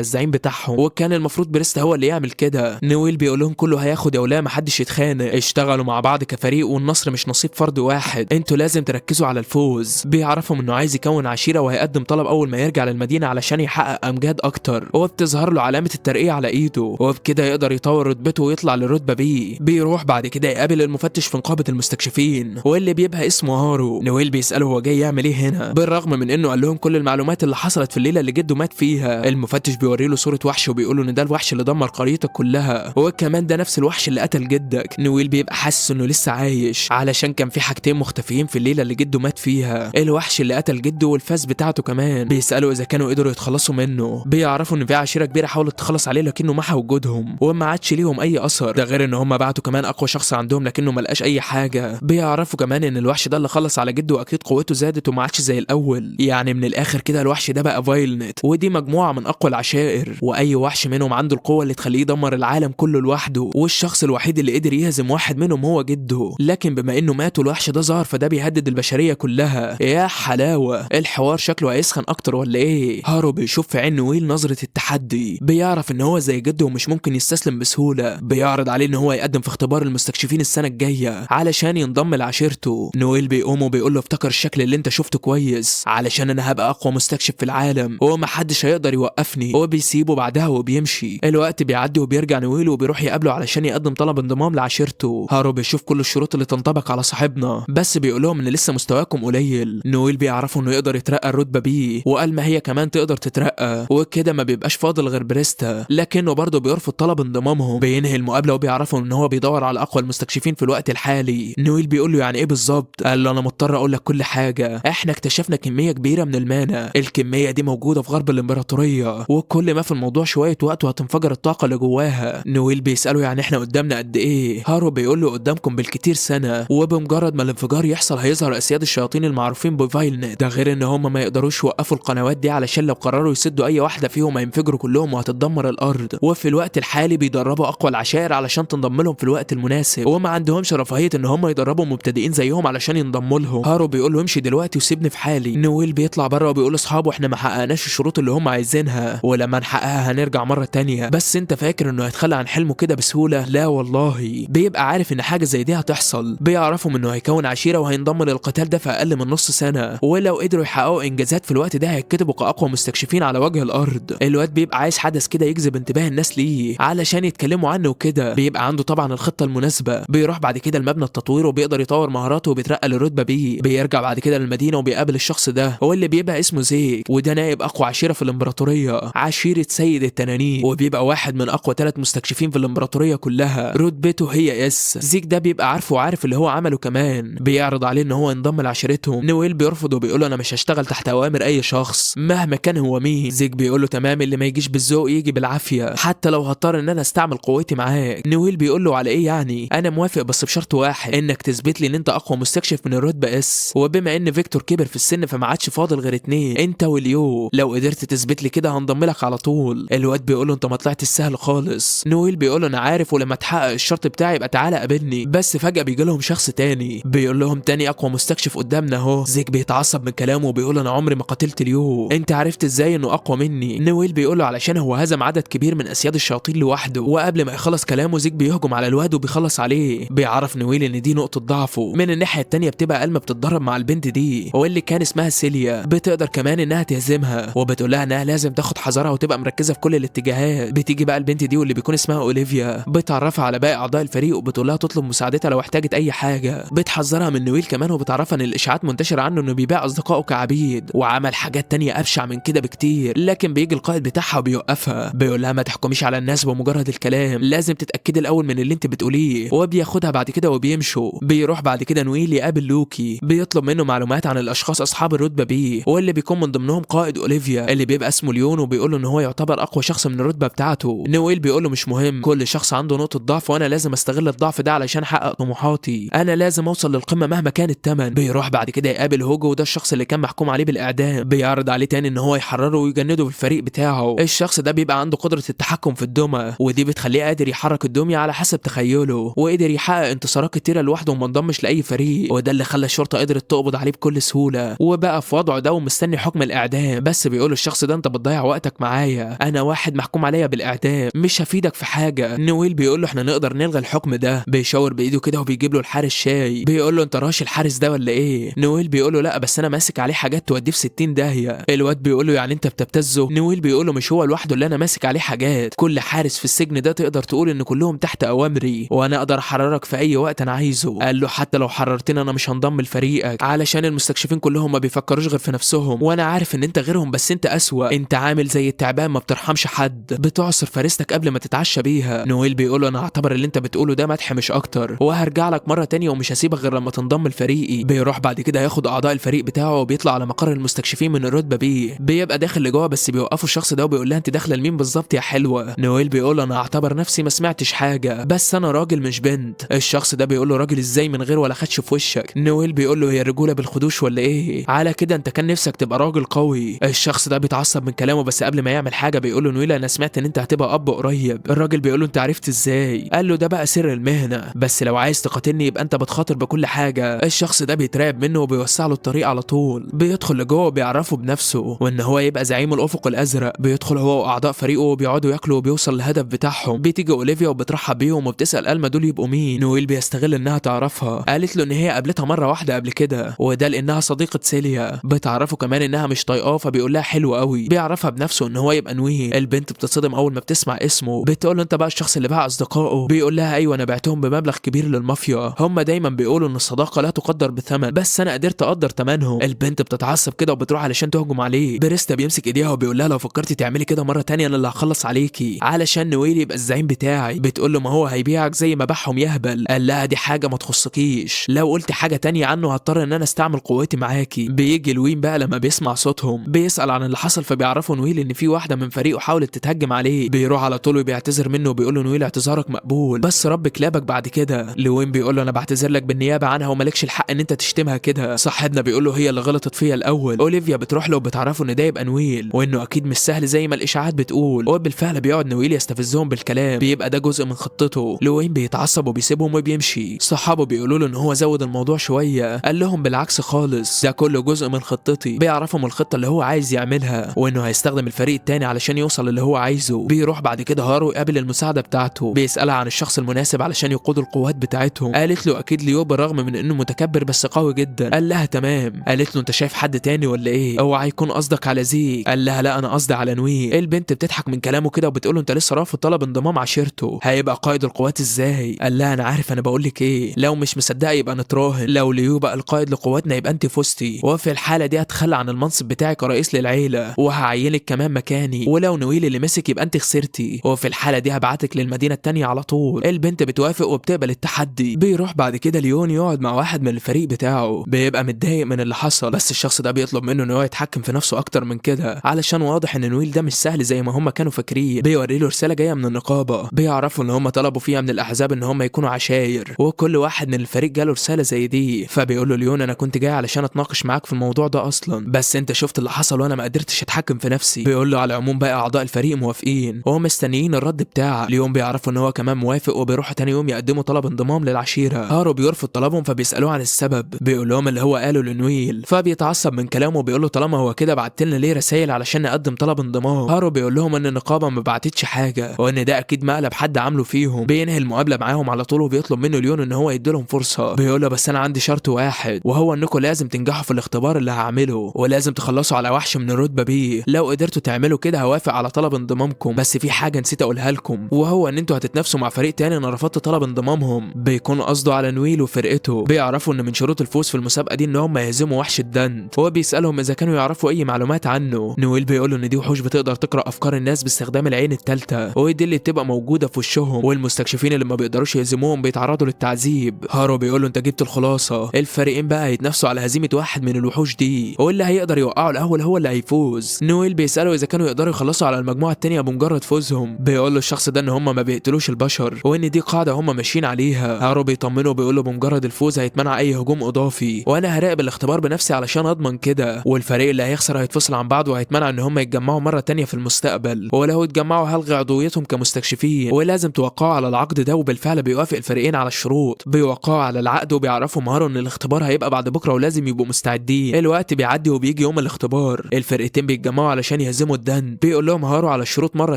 الزعيم بتاعهم، وكان المفروض بريستا هو اللي يعمل كده. نويل بيقول لهم كله هياخد يا ولا محدش يتخانق، اشتغلوا مع بعض كفريق والنصر مش نصيب فرد واحد، انتوا لازم تركزوا على الفوز. بيعرفهم انه عايز يكون عشيره وهيقدم طلب اول ما يرجع للمدينة علشان يحقق امجاد اكتر، وبتظهر له علامة الترقية على ايده، وبكده يقدر يطور رتبته ويطلع للرتبه B. بيروح بعد كده يقابل المفتش في نقابة المستكشفين واللي بيبقى اسمه هارو. نويل بيساله هو جاي يعمل ايه هنا، بالرغم من انه قال لهم كل المعلومات اللي حصلت في الليلة اللي جده مات فيها. المفتش بيوري له صوره وحش وبيقول له ان ده الوحش اللي دمر قريتك كلها، وكمان ده نفس الوحش اللي قتل جدك. نويل بيبقى حاسس انه لسه عايش علشان كان في حاجتين مختفيين في الليلة اللي جده مات فيها، الوحش اللي قتل جده والفاس بتاعته كمان. بيسالوا اذا كانوا قدروا يتخلصوا منه، بيعرفوا ان في عشيره كبيرة حاولت تخلص عليه لكنه محى وجودهم وما عادش ليهم اي اثر، ده غير ان هم بعتوا كمان اقوى شخص عندهم لكنه ما لقاش اي حاجة. بيعرفوا كمان ان الوحش ده اللي خلص على جده واكيد قوته زادت وما عادش زي الاول، يعني من الاخر كده الوحش ده بقى فايلنت، ودي مجموعة من اقوى العشائر، واي وحش منهم عنده القوة اللي تخليه يدمر العالم كله لوحده، والشخص الوحيد اللي قدر يهزم واحد منهم هو جده، لكن بما انه مات والوحش ده ظهر فده بيهدد البشرية كلها. يا حلاوة، الحوار شكله هيسخن اكتر ولا ايه؟ هارو بيشوف في عين نويل نظره التحدي، بيعرف ان هو زي جده ومش ممكن يستسلم بسهولة. بيعرض عليه ان هو يقدم في اختبار المستكشفين السنة الجاية علشان ينضم لعشيرته. نويل بيقوم وبيقول له افتكر الشكل اللي انت شفته كويس، علشان انا هبقى اقوى مستكشف في العالم ومحدش هيقدر يوقفني. وبيسيبه بعدها وبيمشي. الوقت بيعدي وبيرجع نويل وبيروح يقابله علشان يقدم طلب انضمام لعشيرته. هارو بيشوف كل الشروط اللي تنطبق على صاحبنا، بس بيقول لهم ان لسه مستواكم قليل. نويل بيعرفوا انه يقدر يترقى الرتبة B، وقال ما هي كمان تقدر تترقى، وكده ما بيبقاش فاضل غير بريستا، لكنه برضه بيرفض طلب انضمامهم. بينهي المقابلة وبيعرفوا ان هو بيدور على اقوى المستكشفين في الوقت الحالي. نويل بيقول له يعني ايه بالظبط؟ قال له انا مضطر اقول لك كل حاجة، احنا اكتشفنا كمية كبيرة من المانا، الكمية دي موجودة في غرب الامبراطورية، وكل ما في الموضوع شوية وقت وهتنفجر الطاقة اللي جواها. نويل بيساله يعني احنا قدامنا قد ايه؟ هارو بيقول له قدامكم بالكتير سنة، وبمجرد ما الانفجار يحصل هيظهر اسياد الشياطين المعروفين بفايلنت، ده غير ان هم ما يقدروش يوقفوا القنوات دي علشان لو قرروا يسدوا اي واحدة فيهم هينفجروا كلهم وهتتدمر الارض. وفي الوقت الحالي بيدربوا اقوى العشائر علشان تنضم لهم في الوقت المناسب، وما عندهمش رفاهية ان هم يدربوا مبتدئين زيهم علشان ينضموا لهم. هارو بيقول له امشي دلوقتي وسيبني في حالي. نويل بيطلع بره وبيقول لاصحابه احنا ما حققناش الشروط اللي هم عايزينها، ولما نحققها هنرجع مرة تانية. بس انت فاكر انه هيتخلى عن حلمه كده بسهولة؟ لا والله، بيبقى عارف ان حاجة زي دي هتحصل. بيعرفوا انه هيكون عشيره وهينضم للقتال ده في اقل من نص سنة، ولو قدروا يحققوا انجازات في الوقت ده هيتكتبوا كاقوى مستكشفين على وجه الارض. الواد بيبقى عايز حدث كده يجذب انتباه الناس ليه علشان يتكلموا عنه وكده. بيبقى عنده طبعا الخطة المناسبة. بيروح بعد كده المبنى التطوير وبيقدر يطور مهاراته وبيترقى للرتبه B. بيرجع بعد كده للمدينة وبيقابل الشخص ده هو اللي بيبقى اسمه زيك، وده نائب اقوى عشيره في الامبراطورية، عشيره سيد التنانين، وبيبقى واحد من اقوى 3 مستكشفين في الامبراطورية كلها، رتبته هي S. زيك ده بيبقى عارفه وعارف اللي هو عمله كمان. بيعرض عليه ان هو ينضم لعشيرتهم. نويل بيرفض وبيقول له انا مش هشتغل تحت اوامر اي شخص مهما كان هو مين. زيك بيقول له تمام، اللي ما يجيش بالذوق يجي بالعافية، حتى لو هضطر ان انا استعمل قوتي معاك. نويل بيقول له على ايه يعني؟ انا موافق بس بشرط واحد، انك تثبت لي ان انت اقوى مستكشف من الرتبة S. وبما ان فيكتور كبر في السن فما عادش فاضل غير 2، انت وليو، لو قدرت تثبت لي كده هنضم لك على طول. الواد بيقول له انت ما طلعت السهل خالص. نويل بيقول له انا عارف، ولما تحقق الشرط بتاعي يبقى تعالى قابلني. بس فجأة بيجي لهم شخص تاني بيقول لهم تاني اقوى مستكشف قدامنا اهو. زيك بيتعصب من كلامه وبيقول انا عمري ما قتلت ليو، انت عرفت ازاي انه اقوى مني؟ نويل بيقول له علشان هو هزم عدد كبير من اسياد الشياطين لوحده. وقبل ما يخلص كلامه زيك بيهجم على الواد وبيخلص عليه. بيعرف نويل ان دي نقطة ضعفه. من الناحية التانية بتبقى ألما بتتدرب مع البنت دي واللي كان اسمها سيليا، بتقدر كمان انها تهزمها وبتقول لها انها لازم تاخد حذرها وتبقى مركزة في كل الاتجاهات. بتيجي بقى البنت دي واللي بيكون اسمها اوليفيا، بتعرفها على باقي اعضاء الفريق وبتقول لها تطلب مساعدتها لو احتاجت اي حاجة. بتحذرها من نويل كمان وبتعرفها ان الاشاعات منتشرة عنه انه بيبيع اصدقائه كعبيد وعمل حاجات تانية ابشع من كده بكتير. لكن بيجي القائد بتاعها وبيوقفها، بيقول لها ما تحكميش على الناس بمجرد الكلام، لازم تتاكدي الاول من اللي انت بتقوليه. وبياخدها بعد كده وبيمشوا. بيروح بعد كده نويل يقابل لوكي، بيطلب منه معلومات عن الاشخاص اصحاب الرتبة B واللي بيكون من ضمنهم قائد اوليفيا اللي بيبقى اسمه ليون، وبيقول له ان هو يعتبر اقوى شخص من الرتبة بتاعته. نويل بيقول له مش مهم، كل شخص عنده نقطة ضعف وانا لازم استغل الضعف ده علشان احقق طموحاتي، انا لازم اوصل للقمه مهما كان الثمن. بيروح بعد كده يقابل هوجو، وده الشخص اللي كان محكوم عليه بالاعدام. بيعرض عليه تاني ان هو يحرره ويجنده في الفريق بتاعه. الشخص ده بيبقى عنده قدره التحكم في الدمى، ودي بتخليه قادر يحرك الدمية على حسب تخيله، وقدر يحقق انتصارات مسارات كتيرة لوحده وما انضمش لاي فريق، وده اللي خلى الشرطة قدرت تقبض عليه بكل سهولة، وبقى في وضعه ده ومستني حكم الاعدام. بس بيقول الشخص ده انت بتضيع وقتك معايا، انا واحد محكوم عليا بالاعدام، مش هفيدك في حاجة. نويل بيقول له احنا نقدر نلغي الحكم ده، بيشاور بايده كده وبيجيب له الحارس شاي، بيقول له انت راش الحارس ده ولا ايه؟ نويل بيقول له لا بس انا ماسك عليه حاجات توديه في 60 داهية. الواد بيقول له يعني انت بتبتزه؟ نويل بيقول له مش هو لوحده اللي انا ماسك عليه حاجات، كل حارس في السجن ده تقدر تقول ان كلهم تحت اوامري، وانا اقدر احررك في اي وقت انا عايزه. قال له حتى لو حررتني انا مش هنضم لفريقك، علشان المستكشفين كلهم ما بيفكروش غير في نفسهم، وانا عارف ان انت غيرهم بس انت اسوأ، انت عامل زي التعبان ما بترحمش حد، بتعصر فريستك قبل ما تتعشى بيها. نويل بيقول له انا هعتبر اللي انت بتقوله ده مدح مش اكتر، وهرجع لك مرة تانية ومش هسيبك غير لما تنضم لفريقي. بيروح بعد كده ياخد اعضاء الفريق بتاعه وبيطلع على مقر المستكشفين من الرتبة بيه، بيبقى داخل لجوه بس بيوقفوا الشخص ده وبيقول لها انت داخله لمين بالظبط يا حلوة؟ نويل بيقول انا هعتبر نفسي ما سمعتش حاجة، بس انا راجل مش بنت. الشخص ده بيقول له راجل ازاي من غير ولا خدش في وشك؟ نويل بيقول له هي الرجولة بالخدوش ولا ايه؟ على كده انت كان نفسك تبقى راجل قوي. الشخص ده بيتعصب من كلامه، بس قبل ما يعمل حاجة بيقول له نويل انا سمعت ان انت هتبقى اب قريب. الراجل بيقول له انت عرفت ازاي؟ قال له ده بقى سر المهنة، بس لو عايز تقاتلني يبقى انت بتخاطر بكل حاجة. الشخص ده بيترعب منه وبيوسع له الطريق على طول، بيدخل لجوه وبيعرفه بنفسه وان هو يبقى زعيم الافق الازرق. بيدخل هو واعضاء فريقه وبيقعدوا ياكلوا وبيوصل للهدف بتاعهم. بتيجي اوليفيا وبترحب بيهم وبتسال الما دول يبقوا مين. نويل بيستغل انها تعرفها، قالت له ان هي قابلتها مرة واحدة قبل كده وده لانها صديقه سيليا. بتعرفه كمان انها مش طايقاه فبيقول لها حلو قوي. بيعرفها بنفسه ان هو يبقى نويل. البنت بتتصدم اول ما بتسمع اسمه، بتقول له انت بقى الشخص اللي باع اصدقائه؟ بيقول لها ايوه انا بعتهم بمبلغ كبير للمافيا، هم دايما بيقولوا ان الصداقة لا تقدر بثمن، بس انا قدرت اقدر ثمنهم. البنت بتتعصب كده وبتروح علشان تهجم عليه. بريستا بيمسك ايديها وبيقول لها لو فكرتي تعملي كده مرة تانية انا اللي هخلص عليكي علشان نويل يبقى الزعيم بتاعي. بتقول له ما هو هيبيعك زي ما باعهم يهبل. قال لها دي حاجة ما تخصكيش، لو قلت حاجة تانية عنه هضطر ان انا استعمل قوتي معاكي. بيجي لوين بقى لما بيسمع صوتهم، بيسال عن اللي حصل، فبيعرفوا نويل ان في واحدة من فريقه حاولت تتهجم عليه. بيروح على طول وبيعتذر منه وبيقول له نويل اعتذارك مقبول بس رب كلابك بعد كده. لوين بيقول له انا بعتذر لك بالنيابة عنها ومالكش الحق ان انت تشتمها كده. صاحبنا بيقول له هي اللي غلطت فيا الاول. اوليفيا بتروح له وبتعرفه ان ده يبقى نويل وانه اكيد مش سهل زي ما الاشاعات بتقول، وبالفعل بيقعد نويل يستفزهم بالكلام، بيبقى ده جزء من خطته. لوين بيتعصب وبيسيبهم وبيمشي. صحابه بيقولوا له ان هو زود الموضوع شوية، قال لهم بالعكس خالص ده كله جزء من خطتي. بيعرفهم الخطة اللي هو عايز يعملها وانه هيستخدم الفريق التاني علشان يوصل اللي هو عايزه. بيروح بعد كده هارو يقابل المساعدة بتاعته، بيسالها عن الشخص المناسب علشان يقود القوات بتاعتهم. قالت له اكيد ليو بالرغم من انه متكبر بس قوي جدا. قال لها تمام. قالت له انت شايف حد تاني ولا ايه؟ اوعى يكون قصدك على زيك. قال لها لا انا قصدي على نويل. البنت بتضحك من كلامه كده وبتقول له انت لسه رافض طلب انضمام عشيرته، هيبقى قائد القوات ازاي؟ قال لها انا عارف انا بقول لك ايه، لو مش مصدقه يبقى نتراهن، لو ليو بقى القائد لقواتنا يبقى انت فزتي، وفي الحالة دي هتخلى عن المنصب بتاعي كرئيس للعيلة وهعينك كمان مكاني، ولو نويل اللي مسك يبقى انت خسرتي، وفي الحالة دي هبعتك للمدينة التانية على طول. البنت بتوافق وبتقبل التحدي. بيروح بعد كده ليون يقعد مع واحد من الفريق بتاعه، بيبقى متضايق من اللي حصل، بس الشخص ده بيطلب منه ان هو يتحكم في نفسه اكتر من كده علشان واضح ان نويل ده مش سهل زي ما هم كانوا فاكرين. بيوري له رسالة جاية من النقابة، بيعرفوا ان هم طلبوا فيها من الاحزاب ان هم يكونوا عشاير، وكل واحد من الفريق جاله رسالة زي دي. فبيقول له ليون انا كنت جاي علشان اتناقش معاك في الموضوع ده اصلا، بس انت شفت اللي حصل وانا ما قدرتش اتحكم في نفسي. بيقول له على العموم بقى اعضاء الفريق موافقين وهم مستنيين الرد بتاعك. ليون بيعرفوا ان هو كمان موافق وبيروحوا تاني يوم يقدموا طلب انضمام للعشيره. هارو بيرفض طلبهم فبيسالوه عن السبب، بيقول لهم اللي هو قاله لنويل، فبيتعصب من كلامه وبيقول له طالما هو كده بعت لنا ليه رسائل علشان نقدم طلب انضمام. هارو بيقول لهم ان النقابة ما بعتتش حاجة وان ده اكيد مقلب حد عامله فيهم. بينهي المقابلة معاهم على طول وبيطلب منه ليون ان هو يديلهم فرصة. بيقول له بس انا عندي شرط واحد، وهو انكم لازم تنجحوا في الاختبار اللي هعمله ولازم تخلصوا على وحش من الرتبة بي، لو قدرتوا تعملوا كده هوافق على طلب انضمامكم، بس في حاجة نسيت اقولها لكم وهو ان انتوا هتتنافسوا مع فريق تاني انا رفضت طلب انضمامهم. بيكون قصده على نويل وفرقته. بيعرفوا ان من شروط الفوز في المسابقة دي ان هم يهزموا وحش الدند. هو بيسالهم اذا كانوا يعرفوا اي معلومات عنه. نويل بيقول ان دي وحوش بتقدر تقرا افكار الناس باستخدام العين الثالثة، ودي اللي بتبقى موجودة في وشهم، والمستكشفين اللي ما بيقدروش يهزموهم بيتعرضوا للتعذيب. هارو بيقول له انت جبت الخلاصة، الفريقين بقى هيتنافسوا على هزيمة واحد من الوحوش دي، واللي هيقدر يوقعه الاول هو اللي هيفوز. نويل بيساله اذا كانوا يقدروا يخلصوا على المجموعة الثانية بمجرد فوزهم. بيقول له الشخص ده ان هم ما بيقتلوش البشر وان دي قاعدة هم ماشيين عليها. هارو بيطمنه وبيقول له بمجرد الفوز هيتمنع اي هجوم اضافي، وانا هراقب الاختبار بنفسي علشان اضمن كده، والفريق اللي هيخسر هيتفصل عن بعض وهيتمنع ان هم يتجمعوا مرة تانية في المستقبل، ولو اتجمعوا هلغي عضويتهم كمستكشفين، ولازم توقعوا على العقد ده. وبالفعل بيوافق الفريقين على على الشروط. بيوقعوا على العقد وبيعرفوا مهارو ان الاختبار هيبقى بعد بكره ولازم يبقوا مستعدين. الوقت بيعدي وبيجي يوم الاختبار، الفرقتين بيتجمعوا علشان يهزموا الدند. بيقول لهم هارو على الشروط مرة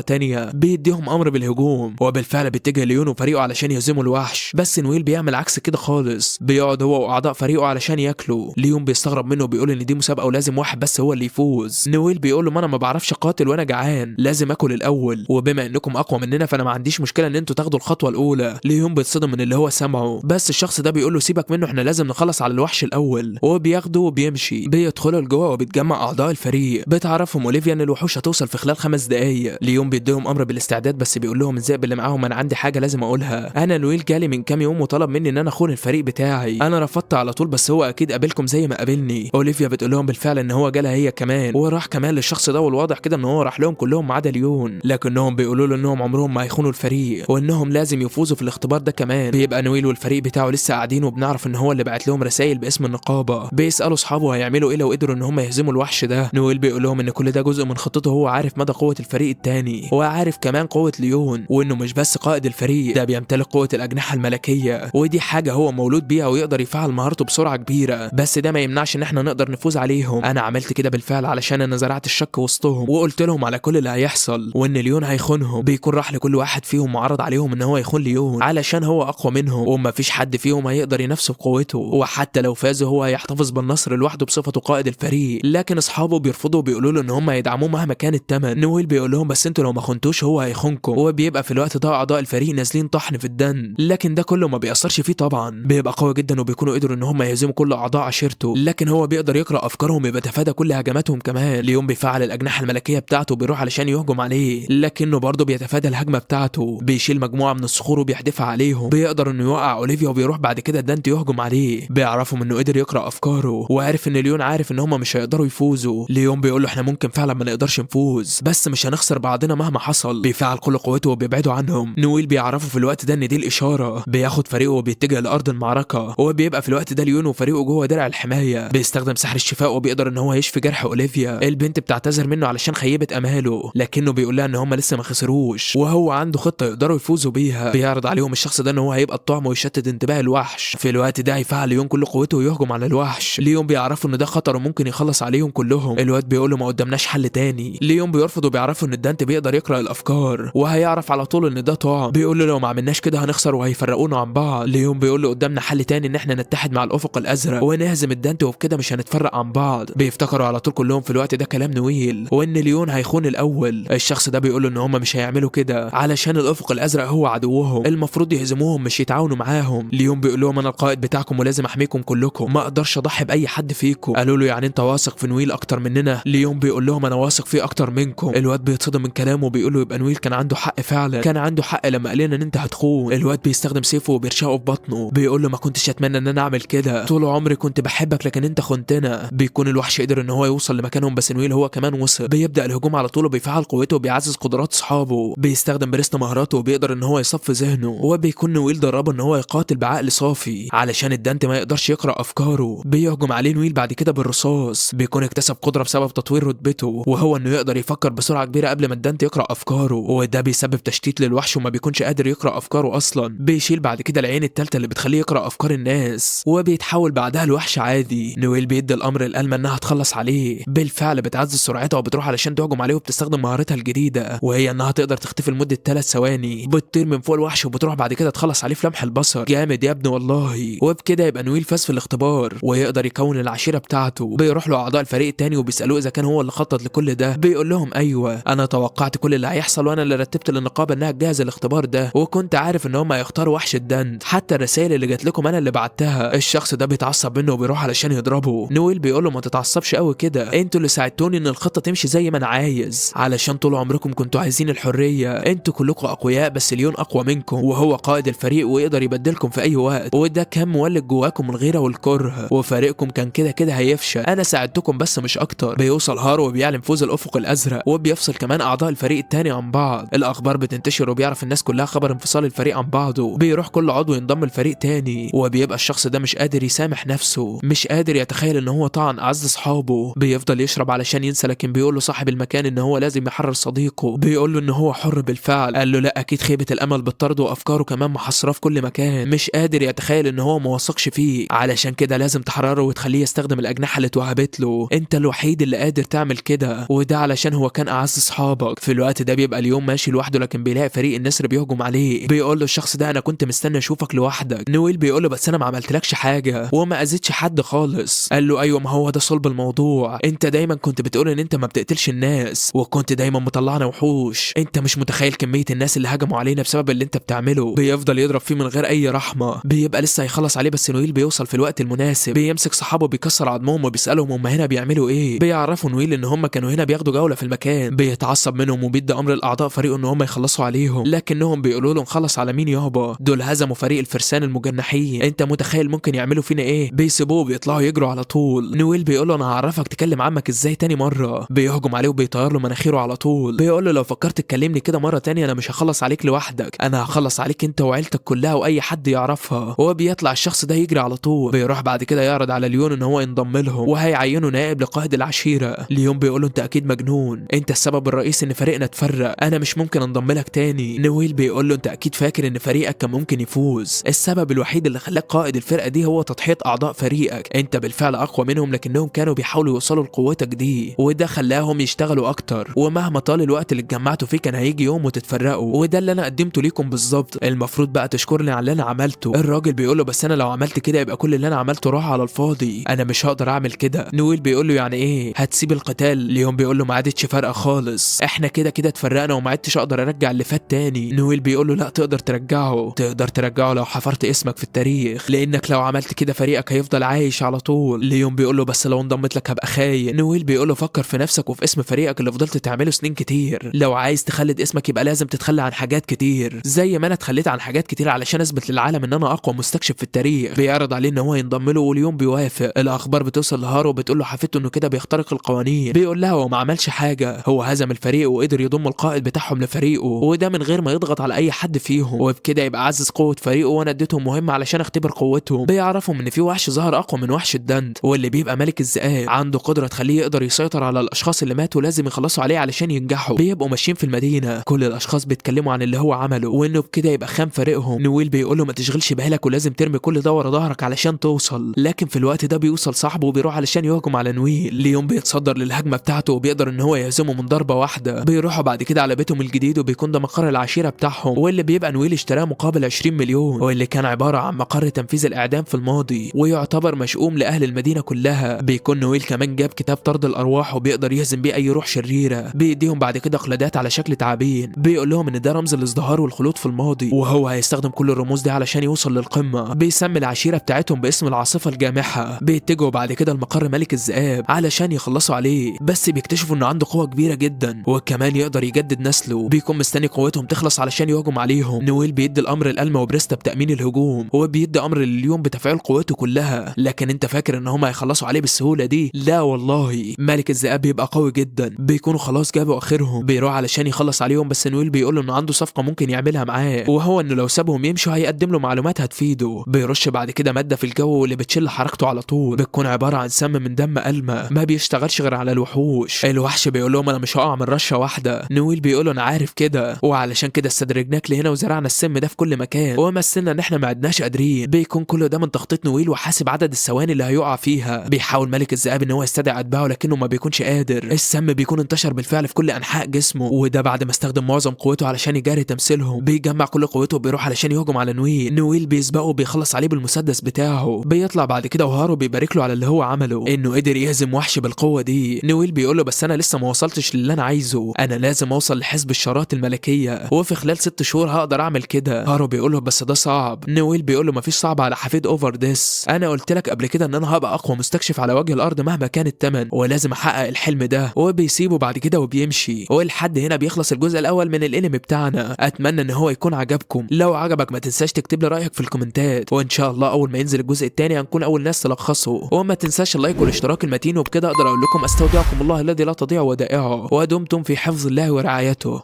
تانية، بيديهم امر بالهجوم، وبالفعل بيتجه ليون وفريقه علشان يهزموا الوحش. بس نويل بيعمل عكس كده خالص، بيقعد هو واعضاء فريقه علشان ياكلوا. ليون بيستغرب منه وبيقول ان دي مسابقة ولازم واحد بس هو اللي يفوز. نويل بيقول له ما انا ما بعرفش اقاتل وانا جعان، لازم اكل الاول، وبما انكم اقوى مننا فانا ما عنديش مشكلة ان انتوا تاخدوا الخطوة الاولى. ليون بيتصدم من اللي هو سمعه، بس الشخص ده بيقول له سيبك منه، احنا لازم نخلص على الوحش الاول، وبياخده وبيمشي. بيدخلوا لجوه وبيتجمع اعضاء الفريق. بتعرفهم اوليفيا ان الوحوش هتوصل في خلال 5 دقايق. ليون بيديهم امر بالاستعداد، بس بيقول لهم الذئب اللي معاهم انا عندي حاجة لازم اقولها، انا نويل جالي من كام يوم وطلب مني ان انا اخون الفريق بتاعي، انا رفضت على طول، بس هو اكيد قابلكم زي ما قابلني. اوليفيا بتقول لهم بالفعل ان هو جالها هي كمان، وراح كمان للشخص ده، والواضح كده ان هو راح لهم كلهم ما عدا ليون، لكنهم بيقولوا له انهم عمرهم ما هيخونوا الفريق وانهم لازم يفوزوا في الاختبار ده كمان. بيبقى نويل والفريق بتاعه لسه قاعدين، وبنعرف ان هو اللي بعت لهم رسائل باسم النقابة، بيسالوا اصحابه هيعملوا ايه لو قدروا ان هم يهزموا الوحش ده. نويل بيقول لهم ان كل ده جزء من خطته، هو عارف مدى قوة الفريق التاني، وعارف كمان قوة ليون، وانه مش بس قائد الفريق، ده بيمتلك قوة الاجنحة الملكية، ودي حاجة هو مولود بيها ويقدر يفعل مهارته بسرعة كبيرة، بس ده ما يمنعش ان احنا نقدر نفوز عليهم. انا عملت كده بالفعل علشان انا زرعت الشك وسطهم وقلت لهم على كل اللي هيحصل وان ليون هيخونهم. بيكون راح لكل واحد فيهم وعرض عليهم ان هو يخون ليون علشان هو اقوى منهم وما فيش حد فيهم هيقدر ينافسه بقوته، وحتى لو فازوا هو هيحتفظ بالنصر لوحده بصفته قائد الفريق. لكن اصحابه بيرفضوا وبيقولوا له ان هم هيدعموه مهما كان الثمن. نويل بيقول لهم بس انتوا لو ما خنتوش هو هيخونكم، وبيبقى في الوقت ده اعضاء الفريق نازلين طحن في الدن، لكن ده كله ما بيأثرش فيه طبعا، بيبقى قوي جدا وبيكونوا قدروا ان هم يهزموا كل اعضاء عشيرته، لكن هو بيقدر يقرا افكارهم وبيتفادى كل هجماتهم كمان. ليون بيفعل الاجنحة الملكية بتاعته وبيروح علشان يهجم عليه، لكنه برضه بيتفادى الهجمة بتاعته، بيشيل مجموعة من الصخور وبيحدفها عليهم، بيقدر انه يوقع اوليفيا وبيروح بعد كده دانت يهجم عليه. بيعرفهم انه قدر يقرا افكاره وعارف ان ليون عارف ان هم مش هيقدروا يفوزوا. ليون بيقول له احنا ممكن فعلا ما نقدرش نفوز، بس مش هنخسر بعضنا مهما حصل. بيفعل كل قوته وبيبعدوا عنهم. نويل بيعرفه في الوقت ده ان دي الاشارة، بياخد فريقه وبيتجه لارض المعركة، وبيبقى في الوقت ده ليون وفريقه جوه درع الحماية. بيستخدم سحر الشفاء وبيقدر ان هو يشفي جرح اوليفيا. البنت بتعتذر منه علشان خيبت اماله، لكنه بيقول لها ان هم لسه ما خسروش وهو عنده خطه يقدروا يفوزوا بيها. بيعرض عليهم الشخص ده ان هو هيبقى الطعم ويشتت انتباه الوحش. في الوقت ده هيفعل ليون كل قوته ويهجم على الوحش. ليون بيعرفوا ان ده خطر وممكن يخلص عليهم كلهم. الواد بيقول له ما قدامناش حل تاني. ليون بيرفض وبيعرفوا ان الدانت بيقدر يقرا الافكار وهيعرف على طول ان ده طعم. بيقول له لو ما عملناش كده هنخسر وهيفرقونا عن بعض. ليون بيقول له قدامنا حل تاني ان احنا نتحد مع الافق الازرق ونهزم الدانت وبكده مش هنتفرق عن بعض. بيفتكروا على طول كلهم في الوقت ده كلام نويل وان ليون هيخون الاول. الشخص ده بيقول له ان هم مش هيعملوا كده علشان الافق الازرق هو عدوهم، المفروض يهزموهم مش يتعاونوا معاهم. ليون بيقول لهم انا القائد بتاعكم ولازم احميكم كلكم، ما اقدرش اضحي باي حد فيكم. قالوا له يعني انت واثق في نويل اكتر مننا؟ ليون بيقول لهم انا واثق فيه اكتر منكم. الواد بيتصدم من كلامه وبيقول له يبقى نويل كان عنده حق فعلا، كان عنده حق لما قال لنا ان انت هتخون. الواد بيستخدم سيفه وبيرشقه في بطنه، بيقول له ما كنتش اتمنى ان انا اعمل كده، طول عمري كنت بحبك لكن انت خنتنا. بيكون الوحش قدر ان هو يوصل لمكانهم، بس نويل هو كمان وصل. بيبدا الهجوم على طول وبيفعل قوته وبيعزز قدرات اصحابه، بيستخدم بريست مهاراته وبيقدر ان هو يصفي ذهنه. وبيكون نويل دربه ان هو يقاتل بعقل صافي علشان الدانت ما يقدرش يقرا افكاره. بيهجم عليه نويل بعد كده بالرصاص. بيكون اكتسب قدره بسبب تطوير رتبته، وهو انه يقدر يفكر بسرعة كبيرة قبل ما الدانت يقرا افكاره، وده بيسبب تشتيت للوحش وما بيكونش قادر يقرا افكاره اصلا. بيشيل بعد كده العين الثالثة اللي بتخليه يقرا افكار الناس، وبيتحول بعدها لوحش عادي. نويل بيدي الامر لألما انها تخلص عليه. بالفعل بتعزز سرعتها وبتروح علشان تهجم عليه، وبتستخدم مهارتها الجديدة وهي انها تقدر تختفي لمدة 3 ثواني. بتطير من فوق الوحش وبتروح بعد كده تخلص عليه في لمح البصر. جامد يا ابني والله. وبكده يبقى نويل فاز في الاختبار ويقدر يكون العشيرة بتاعته. بيروح له اعضاء الفريق التاني وبيسالوه اذا كان هو اللي خطط لكل ده. بيقول لهم ايوه انا توقعت كل اللي هيحصل وانا اللي رتبت للنقابه انها تجهز الاختبار ده، وكنت عارف ان هم هيختاروا وحش الدند، حتى الرسائل اللي جات لكم انا اللي بعتها. الشخص ده بيتعصب منه وبيروح علشان يضربه. نويل بيقول له ما تتعصبش قوي كده، انتوا اللي ساعدتوني ان الخطة تمشي زي ما انا عايز، علشان طول عمركم كنتوا عايزين الحرية، انتوا كلكم اقوياء بس ليون اقوى منكم وهو قائد الفريق ويقدر يبدلكم في اي وقت، وده كان مولد جواكم الغيرة والكره، وفريقكم كان كده كده هيفشل، انا ساعدتكم بس مش اكتر. بيوصل هارو وبيعلن فوز الافق الازرق، وبيفصل كمان اعضاء الفريق التاني عن بعض. الاخبار بتنتشر وبيعرف الناس كلها خبر انفصال الفريق عن بعضه. بيروح كل عضو ينضم لفريق تاني، وبيبقى الشخص ده مش قادر يسامح نفسه، مش قادر يتخيل ان هو طعن اعز اصحابه. بيفضل يشرب علشان ينسى، لكن بيقول له صاحب المكان ان هو لازم يحرر صديقه. بيقول له ان هو حر بالفعل. قال له لا اكيد خيبه الامل بالطرد وافكاره كمان محصراه في كل مكان، مش قادر يتخيل ان هو ما وثقش فيه، علشان كده لازم تحرره وتخليه يستخدم الاجنحة اللي اتوهبت له، انت الوحيد اللي قادر تعمل كده، وده علشان هو كان اعز اصحابك. في الوقت ده بيبقى اليوم ماشي لوحده، لكن بيلاقي فريق النسر بيهجم عليه. بيقول له الشخص ده انا كنت مستني اشوفك لوحدك. نويل بيقول له بس انا ما عملتلكش حاجة وما اذيتش حد خالص. قال له ايوه ما هو ده صلب الموضوع، انت دايما كنت بتقول ان انت ما بتقتلش الناس، وكنت دايما مطلعنا وحوش، انت مش متخيل كمية الناس اللي هجموا علينا بسبب اللي انت بتعمله. بيفضل يضرب فيه من غير اي رحمه، بيبقى لسه هيخلص عليه، بس نويل بيوصل في الوقت المناسب، بيمسك صحابه بيكسر عظمهم وبيسالهم هم هنا بيعملوا ايه. بيعرفوا نويل ان هم كانوا هنا بياخدوا جولة في المكان. بيتعصب منهم وبيدي امر الاعضاء فريقه ان هم يخلصوا عليهم، لكنهم بيقولوا له نخلص على مين يابا، دول هزموا فريق الفرسان المجنحين، انت متخيل ممكن يعملوا فينا ايه؟ بيسيبوه وبيطلعوا يجروا على طول. نويل بيقول له انا هعرفك تكلم عمك ازاي تاني مرة. بيهجم عليه وبيطير له مناخيره على طول. بيقول له لو فكرت تكلمني كده مرة تانية انا مش هخلص عليك لوحدك، انا هخلص عليك انت وعيلتك كلها واي حد يعرفها. وبيطلع الشخص ده يجري على طول. بيروح بعد كده يعرض على ليون ان هو ينضم لهم وهيعينه نائب لقائد العشيرة. ليون بيقول له انت اكيد مجنون، انت السبب الرئيسي ان فريقنا اتفرق، انا مش ممكن انضم لك تاني. نويل بيقول له انت اكيد فاكر ان فريقك كان ممكن يفوز، السبب الوحيد اللي خلاك قائد الفرقة دي هو تضحية اعضاء فريقك، انت بالفعل اقوى منهم لكنهم كانوا بيحاولوا يوصلوا لقوتك دي، وده خلاهم يشتغلوا اكتر، ومهما طال الوقت اللي اتجمعتوا فيه كان هيجي يوم وتتفرقوا، وده اللي انا قدمته ليكم بالظبط، المفروض بقى تشكرني على اللي انا عملته. الراجل بيقول له بس انا لو عملت كده يبقى كل اللي انا عملته راح على الفاضي، انا مش هقدر اعمل كده. نويل بيقول له يعني ايه هتسيب القتال؟ ليون بيقول له ما عادتش فارقه خالص، احنا كده كده اتفرقنا وما عدتش اقدر ارجع اللي فات تاني. نويل بيقول له لا تقدر ترجعه، تقدر ترجعه لو حفرت اسمك في التاريخ، لانك لو عملت كده فريقك هيفضل عايش على طول. ليون بيقول له بس لو انضمت لك هبقى خاين. نويل بيقول له فكر في نفسك وفي اسم فريقك اللي فضلت تعمله سنين كتير، لو عايز تخلد اسمك يبقى لازم تتخلى عن حاجات كتير، زي ما انا اتخليت عن حاجات كتير علشان اثبت للعالم ان انا اقوى مستكشف في التاريخ. بيعرض عليه ان هو ينضم له وليون بيوافق. الاخبار بتوصل لهارو وبتقول له حفيدته انه كده بيخترق القوانين. بيقول لها هو ما عملش حاجة، هو هزم الفريق وقدر يضم القائد بتاعهم لفريقه، وده من غير ما يضغط على اي حد فيهم، وبكده يبقى عزز قوة فريقه، وانا اديتهم مهمة علشان اختبر قوتهم. بيعرفهم ان في وحش ظهر اقوى من وحش الدند، واللي بيبقى ملك الذئاب، عنده قدره تخليه يقدر يسيطر على الاشخاص اللي ماتوا، لازم يخلصوا عليه علشان ينجحوا. بيبقوا ماشيين في المدينة، كل الاشخاص بيتكلموا عن اللي هو عمله وانه بكده يبقى خان فريقهم. نويل بيقول له ما تشغلش بالك ولازم ترمي كل ده ورا ظهرك علشان توصل. لكن في الوقت ده بيوصل صاحبه وبيروح علشان يهجم على نويل. ليون بيتصدر للهجمه بتاعته وبيقدر ان هو يهزمه من ضربه واحدة. بيروحوا بعد كده على بيتهم الجديد وبيكون ده مقر العشيرة بتاعهم، واللي بيبقى نويل اشتراه مقابل 20 مليون، واللي كان عبارة عن مقر تنفيذ الاعدام في الماضي ويعتبر مشؤوم لاهل المدينة كلها. بيكون نويل كمان جاب كتاب طرد الارواح وبيقدر يهزم بيه اي روح شريرة. بيديهم بعد كده قلادات على شكل تعابين، بيقول لهم ان ده رمز الازدهار والخلود في الماضي، وهو هيستخدم كل الرموز دي علشان يوصل للقمه. بيسمي العشيرة بتاعتهم باسم العاصفة الجامحه. بيتجهوا بعد كده لمقر ملك الذئاب علشان يخلصوا عليه، بس بيكتشفوا انه عنده قوة كبيرة جدا وكمان يقدر يجدد نسله. بيكون مستني قوتهم تخلص علشان يهجم عليهم. نويل بيدي الامر لألما وبريستا بتامين الهجوم، وبيدي امر لليون بتفعيل قوته كلها. لكن انت فاكر ان هم هيخلصوا عليه بالسهولة دي؟ لا والله، ملك الذئاب بيبقى قوي جدا. بيكونوا خلاص جابوا اخرهم، بيروح علشان يخلص عليهم، بس نويل بيقول له انه عنده صفقة ممكن يعملها معاه، وهو انه لو سابهم يمشوا هيقدم له معلومات هتفيده. بيرش بعد كده مادة في الجو واللي بتشل حركته على طول، بتكون عبارة عن سم من دم ألما ما بيشتغلش غير على الوحوش. الوحش بيقول لهم انا مش هقع من رشه واحدة. نويل بيقول له انا عارف كده، وعلشان كده استدرجناك لهنا وزرعنا السم ده في كل مكان ومثلنا ان احنا ما عدناش قادرين. بيكون كل ده من تخطيط نويل وحاسب عدد الثواني اللي هيقع فيها. بيحاول ملك الذئاب ان هو يستدعي اتباعه لكنه ما بيكونش قادر. السم بيكون انتشر بالفعل في كل انحاء جسمه، وده بعد ما استخدم معظم قوته علشان يجاري تمثيلهم. بيجمع كل قوته وبيروح علشان يهجم على نويل. نويل بيسبقه وبيخلص عليه بالمسدس بتاعه. بيطلع بعد كده وهارو بيبارك له على اللي هو عمله، انه قدر يهزم وحش بالقوة دي. نويل بيقول له بس انا لسه ما وصلتش للي انا عايزه، انا لازم اوصل لحزب الشارات الملكية، وفي خلال 6 شهور هقدر اعمل كده. هارو بيقول له بس ده صعب. نويل بيقول له مفيش صعب على حفيد اوفر ديس، انا قلت لك قبل كده ان انا هبقى اقوى مستكشف على وجه الارض مهما كان الثمن، ولازم احقق الحلم ده. وبيسيبه بعد كده وبيمشي. ولحد هنا بيخلص الجزء الاول من الانمي بتاعنا. اتمنى ان هو يكون عجبكم. لو عجبك ما تنساش تكتب لي رايك في الكومنتات، وان شاء الله اول ما ينزل الجزء الثاني هنكون اول ناس تلخصه. وما تنساش ال like والاشتراك المتين. وبكده اقدر اقول لكم استودعكم الله الذي لا تضيع ودائعه، ودمتم في حفظ الله ورعايته.